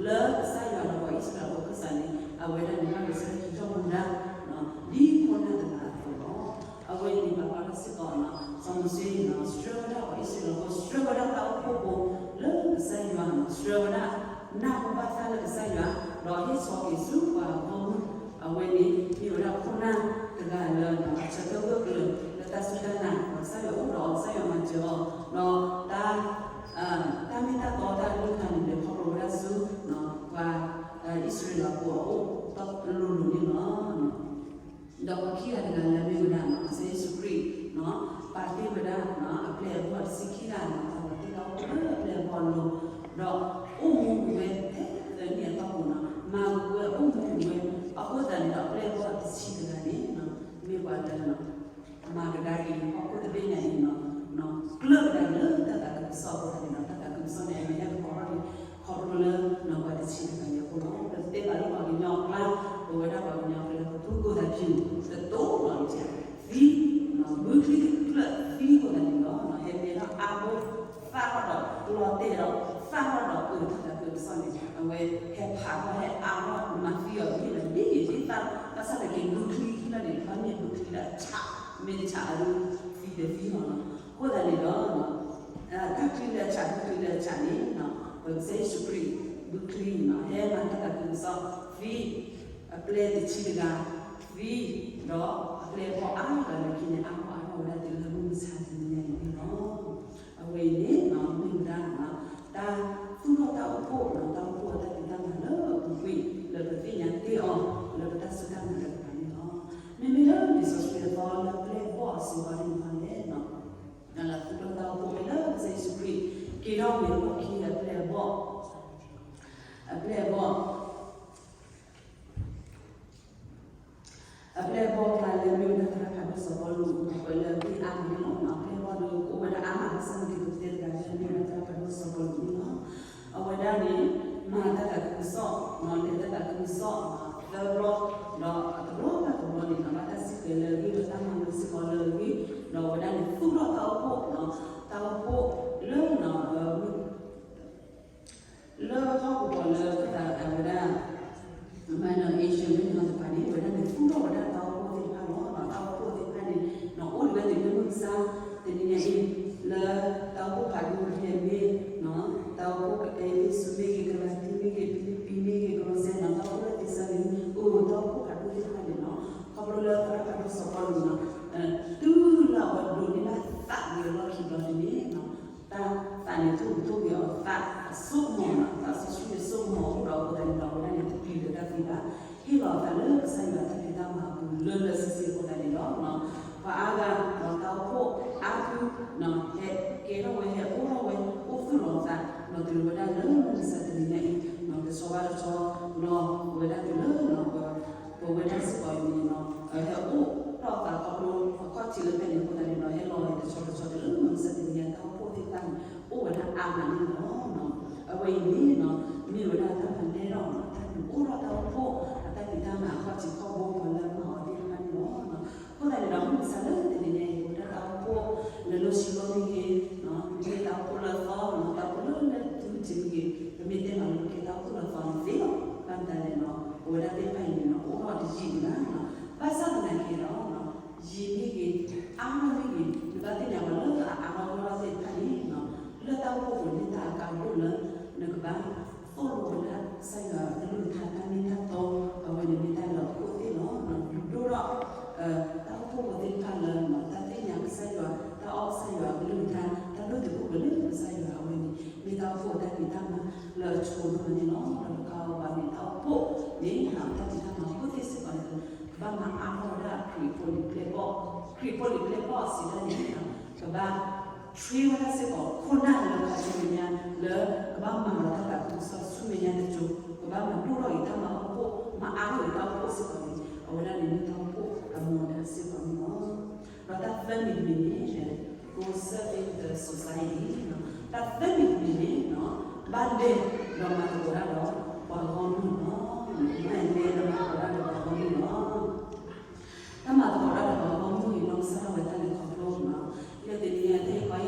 လၢကစၢ်ယွၤဒီးပှၤအံၣ်စရ့လးဖိအခၢၣ်စးန့ၣ် အဝဲဒၣ်န့ၣ်ဘၣ်ကစၢ်ယွၤဟံးထီၣ်မူဒါ ဒ်ခိၣ်နၢ်တဂၤအသိးလီၤ. အဝဲန့ၣ် ပာ်ဖျါထီၣ်စ့ၢ်ကီး စီၤမိၤၡ့န့ၣ် ဆှၢဝဲဒၣ်ပှၤအံၣ်စရ့လးဖိ, ဆှၢဝဲဒၣ်တၢ်အိၣ်ဖှိၣ်ဖိလၢကစၢ်ယွၤ, ဆှၢဝဲဒၣ်နၢ်ဟူဘၣ်သးလၢကစၢ်ယွၤ, ဒီးဟ့ၣ်ဆီးက့ၤဆူပှၤဂီၢ်မုၢ်, အဝဲန့ၣ်မ့ၢ်ဝဲဒၣ်ခိၣ်နၢ်တဂၤလၢ အဆၢထၢၣ်ဂၢၢ်ကျၢၤလၢတၢ်စူၢ်တၢ်နာ်, ဒီးကစၢ်ယွၤအိၣ်ဒီးအီၤ, ကစၢ်ယွၤမၤစၢၤအီၤ, ဒီးတၢ် တၢ်မ့ၢ်တၢ်တီတၢ်အကလုၢ်ကထါန့ၣ် လဲၤခီဖျိဝဲဒၣ်ဆူ ပှၤအံၣ်စရ့လးဖိအအိၣ်အလိၤလိၤန့ၣ်လီၤ. ဒီးပှၤခံဂၤတဂၤလၢအမ့ၢ်ဝဲဒၣ် ကစၢ်ယ့ၣ်ၡူးခရံာ် ပာ်တ့ၢ်ဝဲဒၣ် အပျဲၢ်အဘီၣ်တဆံခံဂၤန့ၣ် ပာ်တ့ၢ်တၢ်အိၣ်ဖှိၣ်လၢအပျဲၢ်အဘီၣ်အလိၤ, ဒီးအိၣ်မူဝဲဖဲသၢနံၣ်အတီၢ်ပူၤန့ၣ် မၤဝဲအိၣ်မူဝဲ, အဃိသတးန့ၣ်ဒီး အပျဲၢ်အဘီၣ်တဆံတဂၤန့ၣ် မ့ၢ်ပှၤလၢ မၤကဒါက့ၤဟီၣ်ခိၣ်တဘ့ၣ်ညါအံၤန့ၣ် ကျၢၢ်ကဒါက့ၤလၢတၢ်သးခုကစီၣ်အဃိသတးန့ၣ်ဒီး တၢ်သးခုကစီၣ်န့ၣ် အမ့ၢ်ဟဲကပီၤထီၣ်န့ၣ် ခီဖျိလၢ ပှၤတဆံတဂၤအံၤအဃိလီၤ. ပတဲဘၣ်လၢပှၤကညီအကျါ, ပဝဲဒၣ်ပှၤကညီအကျါ ပသူၣ်ကိၢ်သးပျူၤ တတိၤလီၤန့ၣ် သံ, ဘုချံတကျၢၢ်သံအဃိသတးန့ၣ်ဒီး ဟဲတဲထီၣ်အါဘိ သၣ်ထီၣ်ဒီးလီၤတဲာ်ဒီး သၣ်ထီၣ်ဒီးအုးတၢ်သးခုကစီၣ်န့ၣ် အဝဲဟဲဖးထီၣ်ဟဲအါထီၣ်မၤသံအီၤတဘ့ၣ်ဒီး ဒ်ယံာ်ဒ်သၣ် ဘၣ်ဆၣ်သနာ်က့ ဘုချံခံလီၤန့ၣ် ဘၣ်မ့ၢ်ဘုချံလၢအဆး မ့ၢ်တဆးအဒုးသံတသံလီၤ. အဃိသတးန့ၣ်ဒီး တၢ်ချံလၢအဆး ဘုချံလၢအဆးန့ၣ် ပကစၢ်ယ့ၣ်ၡူးခရံာ် ဘုချံန့ၣ် ဟဲမၤတၢ်သးခုကစီၣ်သံ အပျဲၢ်တဆံတဂၤသံ ဒီးအပျဲၢ်အဘီၣ်အါဂၤလၢခံန့ၣ် အါထီၣ်အါထီၣ်ဝဲဒၣ်တုၤလၢမုၢ်မဆါတနံၤညါအံၤန့ၣ်လီၤ. အဝဲအံၤန့ၣ် မ့ၢ်ဝဲဒၣ် တၢ်သူၣ်ထီၣ်တၢ်အိၣ်ဖှိၣ် တၢ်အိၣ်ဖှိၣ်အတၢ်ဖံးတၢ်မၤလၢအပူၤကွံာ် လၢပသ့ၣ်ညါတ့ၢ်အီၤ လၢပတၢ်စူၢ်တၢ်နာ်လၢပဂၤန့ၣ်လီၤ. မ့မ့ၢ်လၢလံာ်စီဆှံအသီလၢပျဲၢ်အဘီၣ်အစိၤအဃိန့ၣ်လဲၣ် လၢသူၣ်ထီၣ်တၢ်အိၣ်ဖှိၣ်ဖဲလၢကစၢ်ယ့ၣ်ၡူးခရံာ် က့ၤထီၣ်ဝဲလီၢ်ခံအပျဲၢ်အဘီၣ်, အပျဲၢ်အဘီၣ် အပျဲၢ်အဘီၣ်အကျါလၢမ့ၢ်ဝဲဒၣ်သရၣ်ဖးဒိၣ်စီၤပီလူး အဝဲလၢအဂ့ၢ်အါမးန့ၣ်လီၤ. အပျဲၢ်အဘီၣ်ဒီးကအိၣ်ဝဲဒၣ်အါမး ဘၣ်ဆၣ်သနာ်က့ ပကတဲတဂၤလၢမ့ၢ်ဝဲဒၣ်သရၣ်ဖးဒိၣ်စီၤပီလူးန့ၣ်လီၤ. အဝဲဒၣ်န့ၣ် မၤတၢ်သးခုကစီၣ် လဲၤတၢ်သးခုကစီၣ် သၢဘျီ ဒီးတဘျီဘၣ်တဘျီန့ၣ် ဘၣ်တၢ်စံၣ်တဲၤလၢအဂ့ၢ် ဒီးတၢ်မၤလိစ့ၢ်ကီးလၢအဂ့ၢ် ဒီးအဝဲဒၣ်န့ၣ် သူၣ်ထီၣ်တၢ်အိၣ်ဖှိၣ် တၢ်အိၣ်ဖှိၣ်လၢ လၢဟီၣ်ကဝီၤလၢပသးအဝဲဒၣ် Minor Asia လၢန့ၣ်ဟီၣ်တဖၣ်န့ၣ် အဝဲဒၣ်န့ၣ် သူၣ်ထီၣ်ဝဲဒၣ်တၢ်အိၣ်ဖှိၣ်သ့ၣ်တဖၣ်လီၤ. တၢ်အိၣ်ဖှိၣ်သ့ၣ်တဖၣ်န့ၣ် အိၣ်ဒံးဝဲတုၤလၢမုၢ်မဆါတနံၤညါအံၤ လၢတၢ်အိၣ်ဖှိၣ်ဖးဒိၣ်တဖၣ်မ့ၢ် တၢ်အိၣ်ဖှိၣ်အ့းဖ့းစူးမ့ၢ်ဂ့ၤ, ကလၤတံမ့ၢ်ဂ့ၤ, ဖံလံးပံးမ့ၢ်ဂ့ၤ, ကလီးစဲန့ၣ် တၢ်အိၣ်ဖှိၣ်လၢသ့းစၤလနံ တၢ်အိၣ်ဖှိၣ်ဖးဒိၣ်သ့ၣ်တဖၣ်န့ၣ်လီၤ. ခီဖျိလၢသရၣ်ဖးဒိၣ်စီၤပီလူးန့ၣ် တုၤလၢအဝဲဒိးန့ၢ်ဘၣ်သးဝံၤအလီၢ်ခံဘျီန့ၣ် တၢ်သးန့ၣ် ထိၣ်ဟူးထိၣ်ဂဲၤအသးအစိကမီၤန့ၣ် သးစီဆှံန့ၣ်စိကမီၤအိၣ်ဒီးအဃိသတးန့ၣ်ဒီး အဝဲဒၣ်န့ၣ် တပျံၤလၢတၢ်သံဘၣ်. ဟ့ၣ်လီၤအသးလၢကစၢ်ယွၤတၢ်ဖံးတၢ်မၤအပူၤလၢလၢဆ့ဆ့အဃိသတးန့ၣ်ဒီး ပှၤအါဂၤဒီးတၢ်အိၣ်ဖှိၣ်အါဖု ဟဲကဲထီၣ်ဝဲ ဟဲအိၣ်ထီၣ်ဝဲ အိၣ်သူၣ်လီၤအသး ဒီးတုၤလီၤဝဲဒၣ်လၢမုၢ်မဆါတနံၤညါအံၤ တဆီဘၣ်တဆီ လီၤဝဲဒၣ်တုၤလၢ ပဝဲဒၣ်စ့ၢ်ကီးအံၤန့ၣ် ဟဲအိၣ်ထီၣ်သးခီဖျိအခီၣ်ထံးလၢဖဲန့ၣ်အဃိသတးန့ၣ်ဒီး ဟဲလီၤတဆီတဆီတုၤလၢမုၢ်မဆါတနံၤညါ တၢ်အိၣ်ဖှိၣ်သ့ၣ်တဖၣ်န့ၣ် အိၣ်ဝဲဒၣ်အါမးန့ၣ်လီၤ. အဝဲအံၤန့ၣ် မ့ၢ်ဝဲဒၣ်တၢ်မၤလဲၢ်ထီၣ် တၢ်ဒုးအိၣ်ထီၣ်တၢ်အိၣ်ဖှိၣ် အတၢ်ဖံးတၢ်မၤအခီၣ်ထံးခီၣ်ဘိ ပှၤလၢအမၤအီၤသ့ၣ်တဖၣ်န့ၣ်လီၤ. အဃိသတးန့ၣ်ဒီး မုၢ်မဆါလၢတနံၤညါအံၤ ပဝဲဒၣ်တၢ်အိၣ်ဖှိၣ် ဘၣ်ဆၣ်သနာ်က့ဒီး ပဝဲဒၣ်သ့ၣ်တဖၣ်အံၤန့ၣ် အိၣ်ထီၣ်တယံာ်ဒံးဘၣ်နီၤ. ဘၣ်ဆၣ်သနာ်က့ဒီး ယံာ်မ့ၢ်ဂ့ၤ အါမ့ၢ်ဂ့ၤ နဘၣ်သ့ၣ်ညါပှၤလၢအအါထီၣ်ဂီၢ်ထီၣ်သ့ၣ်တဖၣ်န့ၣ် လၢတၢ်အိၣ်ဖှိၣ်ပူၤန့ၣ် တၢ်အကါဒိၣ်လၢ နကဘၣ်သိၣ်လိဝဲဒၣ်ကစၢ်ယွၤအကလုၢ်ကထါတၢ်မ့ၢ်တၢ်တီ, အဝဲန့ၣ်မ့ၢ်တၢ်လၢအခိၣ်သ့ၣ်လီၤ. ဒုးဒိၣ်ထီၣ် တၢ်အိၣ်ဖှိၣ်ဖိသ့ၣ်တဖၣ်လၢ တၢ်သ့ၣ်ညါကစၢ်ယွၤ, တၢ်အီၣ်ကစၢ်ယွၤအကလုၢ်ကထါ, တၢ်ဒိၣ်တုာ်ခိၣ်ပှဲၤလၢကစၢ်ယွၤ အဝဲန့ၣ် မ့ၢ်တၢ်အိၣ်ဖှိၣ်တၢ်ဖံးတၢ်မၤလၢအဆိဒိၣ်မးန့ၣ်လီၤ. ဒီးတကးဘၣ်န့ၣ် တၢ်အိၣ်ဖှိၣ်န့ၣ် တၢ်ဖံးတၢ်မၤဖိသ့ၣ်စ့ၢ်ကီးန့ၣ် ကဘၣ်မၤအါထီၣ်ဝဲဒၣ်ခရံာ်ဖိလံၤပျဲၢ်ဘီၣ်, ခရံာ်ဖိလံၤပျဲၢ်ဘီၣ်စံးတၢ်န့ၣ် ကဘၣ် train ဝဲဒၣ်စ့ၢ်ကီး ခိၣ်နၢ်လၢခါဆူမဲာ်ညါ လၢကဘၣ်မၤလီၤတၢ်သးခုကစီၣ်ဆူမဲာ်ညါတစိၤ, ကဘၣ်မၤဒိၣ်ထီၣ်အံၤတၢ်မၤအိၣ်ဖှိၣ်, မၤအါထီၣ်အံၤတၢ်အိၣ်ဖှိၣ်စ့ၢ်ကီးန့ၣ် အဝဲဒၣ်န့ၣ်မ့ၢ်တၢ်အိၣ်ဖှိၣ်အမူအဒါစ့ၢ်ကီးန့ၣ်လီၤ. ဒီးတၢ်သၢမံၤတမံၤန့ၣ် go serve the society တၢ်သၢမံၤတမံၤန့ၣ် ဘၣ်လဲၤဒီးမၤသကိးတၢ်ဒီးပှၤဂီၢ်မုၢ်လီၤ. မၤလဲၤဒီးမၤသကိးတၢ်ဒီးပှၤဂီၢ်မုၢ်လီၤ. တၢ်မၤသကိးတၢ်ဒီးပှၤဂီၢ်မုၢ်န့ၣ် နီၢ်ကစၢ်ဒၣ်ဝဲတၢ်လဲၤခီဖျိလီၤ. လၢတနံၤ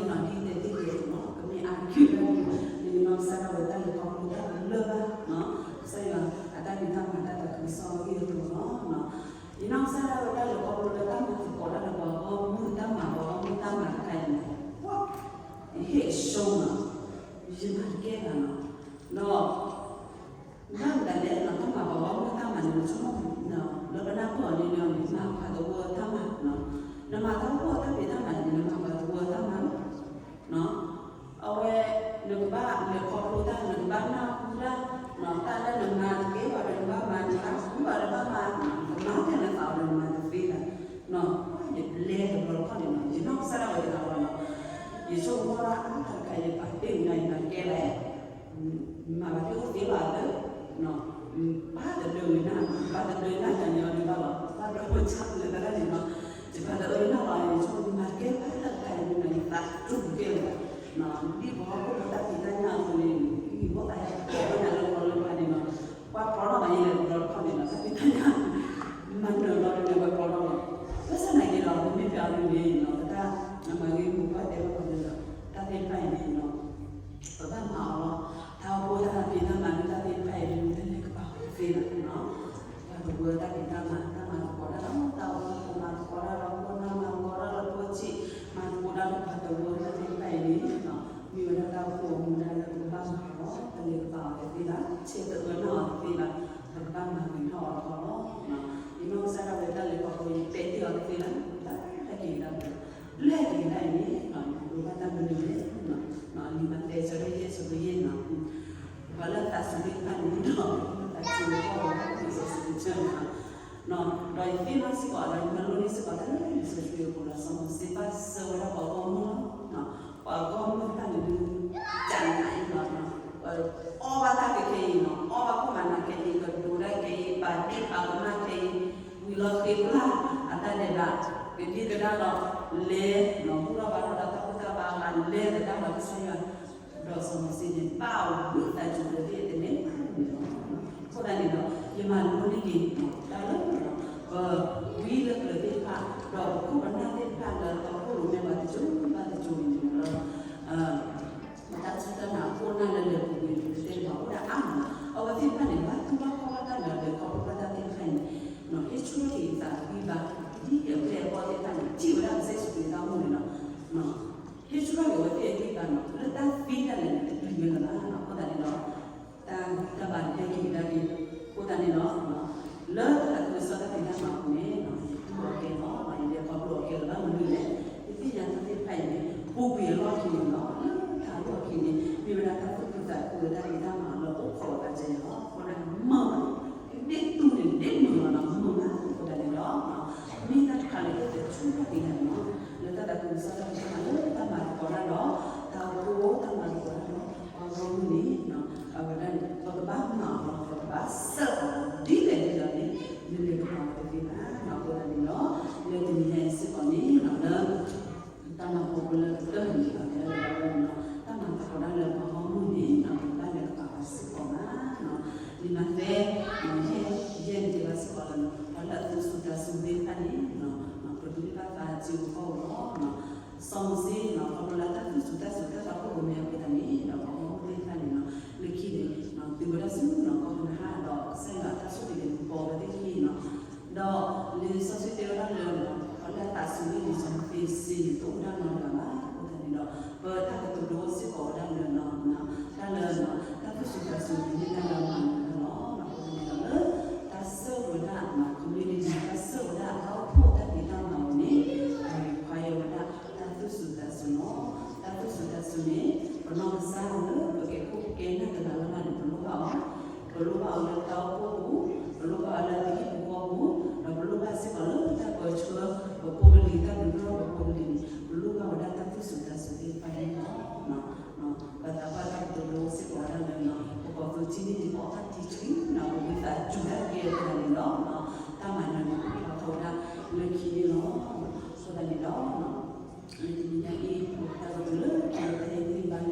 အံၤ တၢ်အံၤခီအံၤနီၤ ဒ်တဲသ့ၣ်ဂ့ၤအသိးလီၤ, ပမ့ၢ်အါက့ၤဘၣ်ဒ် လၢယနီၢ်ကစၢ်ဒၣ်ဝဲတၢ်လဲၤခီဖျိတၢ်လၢာ်ဘၣ်, ကစၢ်ယွၤအတၢ်ဖံးတၢ်မၤတၢ်သးခုကစီၣ်အဂ့ၢ်အကျိၤလီၤ. ယနီၢ်ကစၢ်ဒၣ်ဝဲတၢ်လဲၤခီဖျိလၢတၢ်မၤသကိးတၢ်ဒီးပှၤဂီၢ်မုၢ် တၢ်မၤပှၤဂီၢ်မုၢ်တၢ်မၤတခါအံၤန့ၣ် ယဟ့ၣ်အရှုံးလီၤ, ယမၤတကဲဘၣ်လီၤ. ဒီး ဘၣ်မတၤလဲၣ်နီၤ တၢ်မၤပှၤဂီၢ်မုၢ်တၢ်မၤန့ၣ် နဆိကမိၣ် လၢပနၢ်ပၢၢ်အီၤန့ၣ် နမၤပှၤသဝီတၢ်မၤ, နမၤတၢ်အိၣ်ဖှိၣ်တၢ်ဖံးတၢ်မၤန့ၣ် နမၤပှၤသဝီတၢ်မၤလီၤ. အဝဲ နကဘၣ်လဲၤခီဖျိတၢ် နကဘၣ်နၢ်ဟူတၢ်, တၢ်လၢနမၤတကဲဘၣ်ဒီးနဘၣ်မၤ နမၤတကဲဘၣ်ဒီးဘၣ်မၤ, နမၤတၢ်နသးဒီးနမၤတသ့ဘၣ်, ယဘျဲတဘျီတခီၣ်န့ၣ်နီၤ ယနီၢ်ကစၢ်ဒၣ်ဝဲတဂၤလီၤနီၤ, ယဆိကမိၣ်ဒၣ်အါတခါ ယပာ်တ့ၢ်ဝံၤဒီးယမၤတကဲလဲၣ် မၤဘၣ်တၢ်အိၣ်သ့ဘၣ်လၢ ဘၣ်တဒၢးဝဲနၢ်, ဘၣ်တဒၢးနၢ်တၢ်န့ၣ်အီၤဒံးဘၣ်လီၤ, ဘၣ်ဒိဆါလၢသရၣ်န့ၣ်နီၤ, ယဘၣ်တဒၢးနၢ်လီၤ ယဆိကမိၣ်မၤတကဲဘၣ်တၢ်တခါအံၤန့ၣ် ယသးတူၢ်ကဲလီၤ, ဒ်ပှၤဟီၣ်ခိၣ်ဖိတၢ်ဖံးတၢ်ညၣ်အသိးန့ၣ် ဟံၣ်ဖိသၣ်ယါကိးဝဲဒၣ်လၢပှၤလၢပှၤန့ၣ်နီၤ, ပှၤပျီထီၣ်ဘၣ်ယဲလဲၣ်တဘျီတခီၣ်န့ၣ်နီၤ တၢ်ဖံးတၢ်ညၣ် မၤနၢၤဘျီဒ်န့ၣ် ပှၤပျီထီၣ်ဘၣ်, ဘၣ်ဆၣ်သနာ်က့ဒီး ပမ့ၢ်ဖဲအံၤန့ၣ်နီၤ ပတၢ်မၤဂ့ၤမူပှၤတဲဘၣ်ပှၤန့ၣ်ဒီး တၢ်သ့ၣ်တဖၣ်အံၤန့ၣ်နီၤ ပဘၣ်မၤအီၤလီၤ. တၢ်အိၣ်ဖှိၣ်တၢ်ဖံးတၢ်မၤလၢတၢ်သ့ၣ်တဖၣ်အံၤန့ၣ် တလဲၤကပၤအီၤတသ့ဘၣ်နီၤ, ပှၤသဝီတၢ်ဖံးတၢ်မၤ တၢ်မၤသကိးတၢ်ဒီးတၢ်အိၣ်ဖှိၣ် မၤသကိးတၢ်ဒီးခိၣ်နၢ် မၤသကိးတၢ်ဒီးဖိဆံး မၤသကိးတၢ်ဒီးပှၤသဝီတၢ်သ့ၣ်တဖၣ်အံၤန့ၣ် မ့ၢ်ဝဲဒၣ်တၢ်အိၣ်ဖှိၣ်အမူဒါလၢပကဘၣ်မၤအီၤလီၤ. တလဲၤကပၤအီၤတသ့ဘၣ်, ဆဲးတအၢနၢ်အီၤတသ့ဘၣ်, ပကဘၣ်မၤဂ့ၤထီၣ်အီၤတခီလီၤ. ယနီၢ်ကစၢ်ဒၣ်ဝဲတၢ်လဲၤခီဖျိ ယပဲာ်တ့ၢ်အီၤတသ့ဘၣ်, ဘျါက့ၤဒၣ် ဘျါက့ၤဒၣ်အံၤန့ၣ် ယလိၣ်ဘၣ်တၢ်မနုၤလဲၣ်, လံာ်မးသဲ ဆၢဒိၣ်ယဲၢ် ဆၢဖိယဲၢ်နီၤ, ပှၤလၢအသးစူၤသ့ၣ်တဖၣ်န့ၣ်ဒီး သးစူၤဝဲဒၣ်လၢလံာ်စီဆှံကတၢၢ်န့ၣ်လီၤ. ဒီးယသ့ၣ်နီၣ်စ့ၢ်ကီး ဒီးယမၤလိန့ၢ်စ့ၢ်ကီးတၢ်လၢလံာ်စီဆှံအပူၤလီၤ. စီၤမိၤၡ့ဘၣ်စၢၤဝဲဒၣ်ပှၤဂီၢ်မုၢ်လီၤ. ပှၤဂီၢ်မုၢ်တဖၣ်န့ၣ်ဒုး ကနၤအံၤလီၤ. အီၣ်ဘၣ်တၢ်ကဲခဲအံၤနီၤ, အီၣ်ဘၣ်ခိၣ်ဘၣ်နၢ်ခဲအံၤ, ကဒိးတၢ်ခဲအံၤ, ပာ်ဒ့ၣ်ပာ်ကမၣ်ခဲအံၤ, ဝံၤလီၤဃ့ပျၢ်အတၢ်ဒဲးဘး, ကဒံကဒါဒီး လဲၤနီၤ ဘူၣ်ထီၣ်ဘါထီၣ်ဒီးတၢ်ဘူၣ်တၢ်ဘါအဂၤ လဲၤသဒၣ်ဒီးကစၢ်ယွၤ, ဒီးစီၤမိၤၡ့န့ၣ် ဘၣ်ဝံသးစူၤလၢသ့ၣ်တန့ၣ်န့ၣ်လီၤ. အဃိသတးန့ၣ်ဒီး ယမၤလိန့ၢ်က့ၤ တၢ်လၢ ပဝံလၢကျၢၤသ့ၣ်တဖၣ် ဒီးပခိၣ်ပနၢ်သ့ၣ်တဖၣ်လၢအဟီၣ်ခိၣ်လိၤမဲာ်ဘၣ်တစိၤဘၣ်တစိၤန့ၣ်လီၤ. တၢ်စူၢ်တၢ်နာ်ခိၣ်နၢ်လၢလဲၤပူၤကွံာ်တကတဲဘၣ်အိၣ်ဒၣ်အါမး, အဝဲသ့ၣ်တဖၣ်န့ၣ် ဘၣ်တူၢ်ဘၣ်ခီၣ်ဘၣ်တၢ်လၢအလဲၤခီဖျိဘၣ်တၢ်သ့ၣ်တဖၣ်န့ၣ်, ဟ့ၣ်ဆူၣ်ထီၣ်က့ၤအသးဂံၢ်ဘါ ဒ်အပျဲၢ်အဘီၣ်သ့ၣ်တဖၣ်န့ၣ် ထံၣ်ဝဲဒၣ်ကစၢ်ယ့ၣ်ၡူးခရံာ်တၢ်အိၣ်မူန့ၣ်လီၤ. ဟ့ၣ်ဆူၣ်ထီၣ်က့ၤအဝဲသ့ၣ်အဂံၢ်ဘါနီၤ လၢတၢ်သံတၢ်လဲၤန့ၣ် တပျံၤဝဲလၢၤဘၣ်နီၤ. အဃိသတးန့ၣ်ဒီး တၢ်ဂံၢ်တၢ်ဘါန့ၣ် ဟဲက့ၤကဒါက့ၤ, အဃိသတးန့ၣ်ဒီး လၢတၢ်သးခုကစီၣ်တၢ်ဖံးတၢ်မၤအပူၤန့ၣ် ယတူၢ်အီၤကဲလီၤ, ယလဲၤခီဖျိအီၤကဲလီၤ ဘၣ်မနုၤလဲၣ်, ယသ့ၣ်ညါတၢ်သ့ၣ်တဖၣ်အံၤန့ၣ် ပူၤကွံာ်အလီၢ်ခံန့ၣ်လီၤ. လၢတၢ်လီၢ်ခံန့ၣ် မ့ၢ်ဝဲဒၣ်တၢ်သူၣ်ခုသးခုလၢတၢ်ဖံးတၢ်မၤလၢအိၣ်ခိးလီၤသးကဲလီၤ. အဃိဒၣ်မုာ်လီၤ, ဒ်တူၢ်န့ၣ် ဒ်မုာ်လီၤနီၤ မုာ်မး. အဃိသတးန့ၣ်ဒီး မ့ၢ်တၢ်တခါလၢယတထူၣ်ထီၣ်က့ၤယၤန့ၣ်လီၤ, လၢတၢ်သးခုကစီၣ်တၢ်ဖံးတၢ်မၤ လၢတၢ်မၤသကိးတၢ်ဒီး တၢ်အိၣ်ဖှိၣ်တၢ်မၤသကိးတၢ်ဒီး ပှၤဂီၢ်မုၢ်န့ၣ် အဝဲဒၣ်န့ၣ် ပကဘၣ်မၤအီၤလီၤ, ပကဘၣ်စၢၢ်အီၤလီၤ. ဒ်လဲၣ်ဒ်လဲၣ်န့ၣ် နလဲၤကပၤအီၤတသ့ဘၣ်နီၤ. အဃိသတးန့ၣ်ဒီး လၢတနံၤညါအံၤစ့ၢ်ကီးန့ၣ် လၢ တၢ်မၤဖိဖိလၢကတၢၢ်န့ၣ် လၢတၢ်မၤဖိဖိလၢကတၢၢ်န့ၣ် တၢ်မၤသကိးတၢ်လၢပှၤဂီၢ်မုၢ်န့ၣ် ပကဘၣ်လဲၤကပၤအီၤစ့ၢ်ကီးဘၣ်နီၤ. လံာ်မးသဲ ယဲၢ် ယဲၢ်န့ၣ်တဲဘၣ်စ့ၢ်ကီးလၢ ပှၤလၢအသူၣ်စူၤသးစူၤသ့ၣ်တဖၣ်န့ၣ် ပဒူးဘၣ်သးစူၤ ပလိၣ်ဘၣ်ဝဲဒၣ်တၢ်သူၣ်စူၤသးစူၤသ့ၣ်တဖၣ်န့ၣ်လီၤ. ပသးပှၢ်တၢ်ကတိၤဒိစ့ၢ်ကီးဝဲဒၣ်လၢ ပကိးသူထံန့ၣ် ပအီၣ်တၢ်ထံဆှံနီၤ ပဝံသးစူၤဒၣ်က့ၤအသးန့ၣ်လီၤ. တၢ်မၤနၢၤန့ၣ် ပဖျါထီၣ်ဝဲဒၣ်လၢခံန့ၣ်လီၤ. အဃိသတးန့ၣ်ဒီး လၢတနံၤညါအံၤ တၢ်ကတိၤလၢခံတၢ်ဟ့ၣ်ဂံၢ်ဘါလၢတနံၤညါအံၤ ကပျီၤဘံၣ်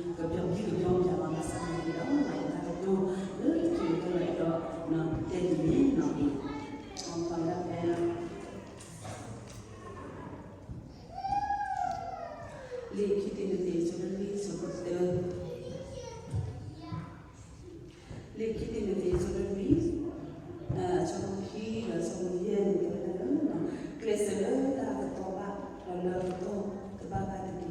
ကပျီၤပၠးလီၤ ဘၣ်ဆၣ်သနာ်က့ဒီး တၢ်ကတိၤလၢခံတၢ်လၢအဲၣ်ဒိးတဲဒ်န့ၣ် ပဖးဝဲဒၣ်ဖဲ လံာ်ခံတံၤမသ့း အဆၢဒိၣ်လွံၢ် အဆၢဖိတၢ, လံာ်ခံတံၤမသ့း အဆၢဒိၣ်လွံၢ် အဆၢဖိခံဒီးအဆၢဖိယဲၢ်န့ၣ် တဲဝဲဒၣ်လၢ ကျဲးစၢးလၢတၢ်ကတီၢ်ဘၣ် ဒီးလၢကတီၢ်တဘၣ်ဘၣ်တက့ၢ်.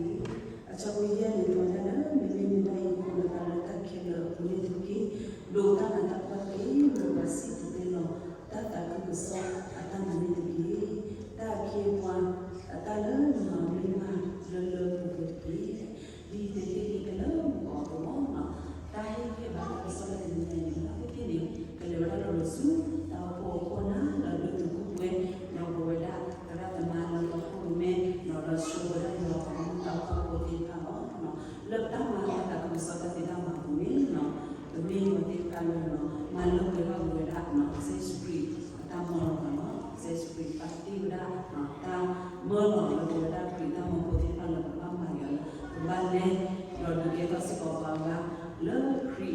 အဆၢဖိယဲၢ်န့ၣ် တဲဝဲဒၣ်လၢ မ့မ့ၢ်နဒၣ်အံၤ အိၣ်လၢတၢ်လၢတၢ်ခဲလၢာ်အပူၤန့ၣ်တက့ၢ်. ဒိးတၢ်မၤတၢ်ကွၢ်တက့ၢ် လၢပှၤစံၣ်တဲၤတဲလီၤ တၢ်သးခုကစီၣ်အတၢ်မၤန့ၣ်တက့ၢ်. တၢ်အခ့အပှၤအတၢ်လၢနမၤမ့ၢ်မၤလၢလၢပှဲၤပှဲၤတက့ၢ်. ဒ်ယတဲတ့ၢ်လံကလၢမုၢ်ကီၢ်အသိးလီၤ. တၢ်ဟ့ၣ်ဂံၢ်ဘါတၢ်ကစီၣ်လၢတနံၤညါအံၤ ဘၣ်သ့ၣ်သ့ၣ်န့ၣ် ကလဲၤဝဲဒၣ်လီၤလီၤဆူ တၢ်အိၣ်ဖှိၣ်အခိၣ်နၢ်လၢအဒိၣ်တုာ်ခိၣ်ပှဲၤ ဒီးပဝဲဒၣ်သရၣ်သမါလၢပခိၣ်ပမဲ ဒီးလီၤဆီဝဲဒၣ်ယွၤအပှၤမူတၢ်အိၣ်ဖှိၣ်ဖိသ့ၣ်တဖၣ်လီၤ. လၢတၢ်မၤတၢ်သးခုကစီၣ်တၢ်ဖံးတၢ်မၤအပူၤန့ၣ် ပမ့ၢ်ပှၤသ့ၣ်တဖၣ်လၢ မၤလၢပှဲၤထီၣ်က့ၤဝဲဒၣ် ကစၢ်ယ့ၣ်ၡူးခရံာ်အတၢ်မၢလီၤပှၤလီၤ. ကစၢ်ယ့ၣ်ၡူးခရံာ်ပာ်တ့ၢ်ဝဲဒၣ် တၢ်မၢလီၤလၢပဝဲဒၣ်ခရံာ်တၢ်မၢဖိသ့ၣ်တဖၣ်လၢပဘၣ်မၤယွၤလၢ ပဘၣ်လဲၤ ဒီးဒုးကဲထီၣ်စ့ၢ်ကီးပှၤဂၤလၢခရံာ်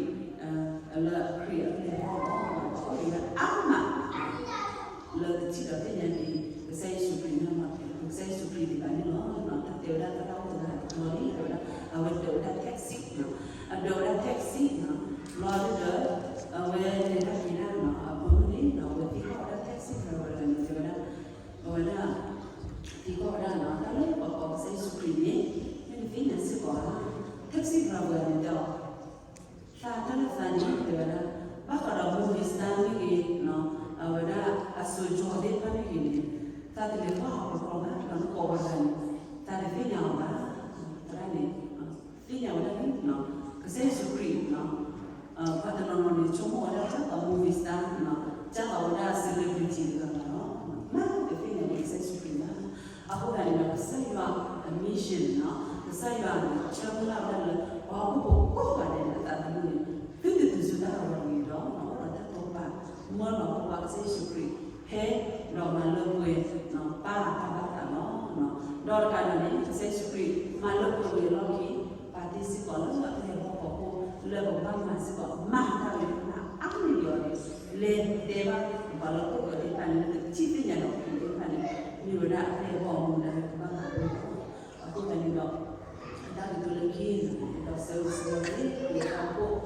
လၢခရံာ်အပျဲၢ်အဘီၣ်လီၤ. ပအိၣ်ဒံးဝဲအါမး လၢတထံၣ်ဒီးသ့ၣ်ညါက့ၤ ကစၢ်ယ့ၣ်ၡူးခရံာ်န့ၣ်လီၤ. ကစၢ်ယ့ၣ်ၡူးခရံာ်ဒံးဘၣ်န့ၣ်လီၤ. တၢ်တဲဝဲဒၣ်သရၣ်အိၣ်တဂၤတဘျီန့ၣ် တဲဝဲဒၣ် အဝဲဒၣ် taxi အဒၣ်ဝဲဒၣ် taxi လီၤဒီး အဝဲလဲၤတၢ်က့ၤတၢ်နီၤ အဘၢန့ၣ်နီၤ အဝဲသံကွၢ်ဝဲဒၣ် taxi driver န့ၣ် တဲဝဲဒၣ် အဝဲဒၣ် သံကွၢ်ဝဲဒၣ်နီၤ တၢ်လၢပှၤကိးကစၢ်ယ့ၣ်ၡူးခရံာ်န့ၣ် မ့ၢ်နသ့ၣ်ညါစ့ၢ်ကီးဧါ. taxi driver န့ၣ်တဲအီၤ သးတၢ်လၢသးန့ၣ် တဲဝဲဒၣ် ဘၣ်ဃးဒီး movie star မ့ၢ်ဂ့ၤနီၤ အဝဲဒၣ်အစိၤကၠီသ့ၣ်တဖၣ်မ့ၢ်ဂ့ၤန့ၣ် သးတလဲၤကွၢ်အီၤကီကီဘၣ် ဒီးနကိးဝဲဒၣ်န့ၣ် သးတသ့ၣ်ညါအီၤဘၣ်. သရၣ်န့ၣ် သ့ၣ်ညါဝဲဒၣ်န့ၣ် ကစၢ်ယ့ၣ်ၡူးခရံာ် ပှၤတနီၤနီၤန့ၣ် ဆိကမိၣ်ဝဲဒၣ် ကစၢ်ယွၤ movie star န့ၣ် ကစၢ်ယွၤဝဲဒၣ် celebrity တဂၤဘၣ်လီၤ. မ့ၢ်တသ့ၣ်ညါန့ၣ် ကစၢ်ယ့ၣ်ၡူးခရံာ်ဘၣ်. အဃိသတးန့ၣ်ဒီး ကစၢ်ယွၤအ mission န့ၣ် ကစၢ်ယွၤန့ၣ် ဆၢမုၢ်လၢ်ဝဲဒၣ်လၢ ပှၤဟီၣ်ခိၣ်ဖိကိးဂၤဒဲးန့ၣ် အသးသမူန့ၣ် သုတတုၤဆူတၢ်ဟးဂီၤတဂ့ၤဒီး အိၣ်ဒီးတၢ်တိာ်ပာ်မၢလီၤပှၤကစၢ်ယ့ၣ်ၡူးခရံာ် ဟဲဒီးမၤလၢပှဲၤ ပၢ်အတၢ်ဘၣ်သးလီၤ. ဒီးတကးဒံးန့ၣ် ကစၢ်ယ့ၣ်ၡူးခရံာ် မၤလၢပှဲၤဝဲအလီၢ်ခံ ပာ်တ့ၢ်စ့ၢ်ကီးလၢအပျဲၢ်အဘီၣ်ဖီခိၣ် လၢပကဘၣ်မၤစ့ၢ်ကီး မၤတၢ်ဂ့ၤတဖၣ်အါန့ၢ်ဒံးအီၤန့ၣ် လဲၤတဲဘၣ်ပှၤလၢဟီၣ်ခိၣ်ချၢသ့ၣ်တဖၣ်န့ၣ် လၢတထံၣ်သ့ၣ်ညါဒီးခရံာ်သ့ၣ်တဖၣ်န့ၣ် မ့ၢ်ဝဲဒၣ်အပျဲၢ်အဘီၣ်အမူဒါလၢပကဘၣ်မၤန့ၣ်လီၤ. အဃိသတးန့ၣ်ဒီး အတၢ်ကတိၤလၢခံန့ၣ် ဒီးဆၢဂ့ၤဆၢဝါက့ၤ ပဝဲဒၣ်ဟီၣ်ခိၣ် ဖဲအံၤမ့ၢ်ဂ့ၤ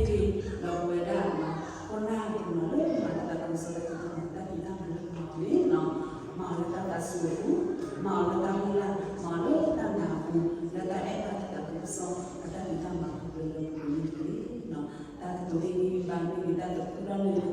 ဒီးပဝဲဒၣ် ခိၣ်နၢ်တနီၤလၢမၤတၢ်သးခုကစီၣ်တၢ်ဖံးတၢ်မၤ တၢ်ဖံးတၢ်မၤလၢပှၤန့ၣ် မၤအီၤလၢတၢ်သးစူၤအပူၤ မၤအီၤလၢတၢ်မုၢ်လၢ် မၤအီၤလၢတၢ်နာ်အပူၤ လၢတၢ်အဲၣ်ဘၣ်တၢ်သးခုကစီၣ်အတၢ်ဖံးတၢ်မၤအပူၤလၢလၢပှဲၤပှဲၤန့ၣ်တက့ၢ်. တၢ်ကတိၤဟ့ၣ်ဂံၢ်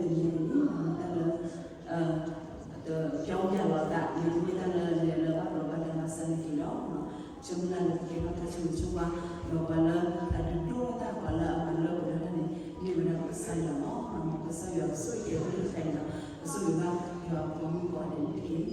ဟ့ၣ်ဘါမ့ၢ်ဂ့ၤ တၢ်သးခုလၢ်လၢတနံၤညါအံၤန့ၣ် မ့ၢ်တၢ်လၢ တပျီပျၢ်လီၤသး မ့တမ့ၢ်တၢ်လၢလဲၤလၢဘၣ်ဘျီးဘၣ်ဒါဘၣ်ဆၣ်န့ၣ်က့ၤဒီး ဆၢမုၢ်လၢ်လၢကကဲထီၣ်တၢ်ဆိၣ်ဂ့ၤဆိၣ်ဝါ ဒီးပှၤလၢအဒုးဒိၣ်ထီၣ်တၢ် ပှၤလၢအမၤလၢပှဲၤထီၣ်တၢ်န့ၣ် မ့ၢ်ဝဲဒၣ်ပကစၢ်ယွၤလီၤ. မ်ကစၢ်ယွၤကဆိၣ်ဂ့ၤက့ၤအဝဲသ့ၣ်တဖၣ်န့ၣ်ဒီး ကဆိၣ်ဂ့ၤဘၣ်ယွၤအပှၤမုၣ်ကိးဂၤဒဲးန့ၣ်တက့ၢ်.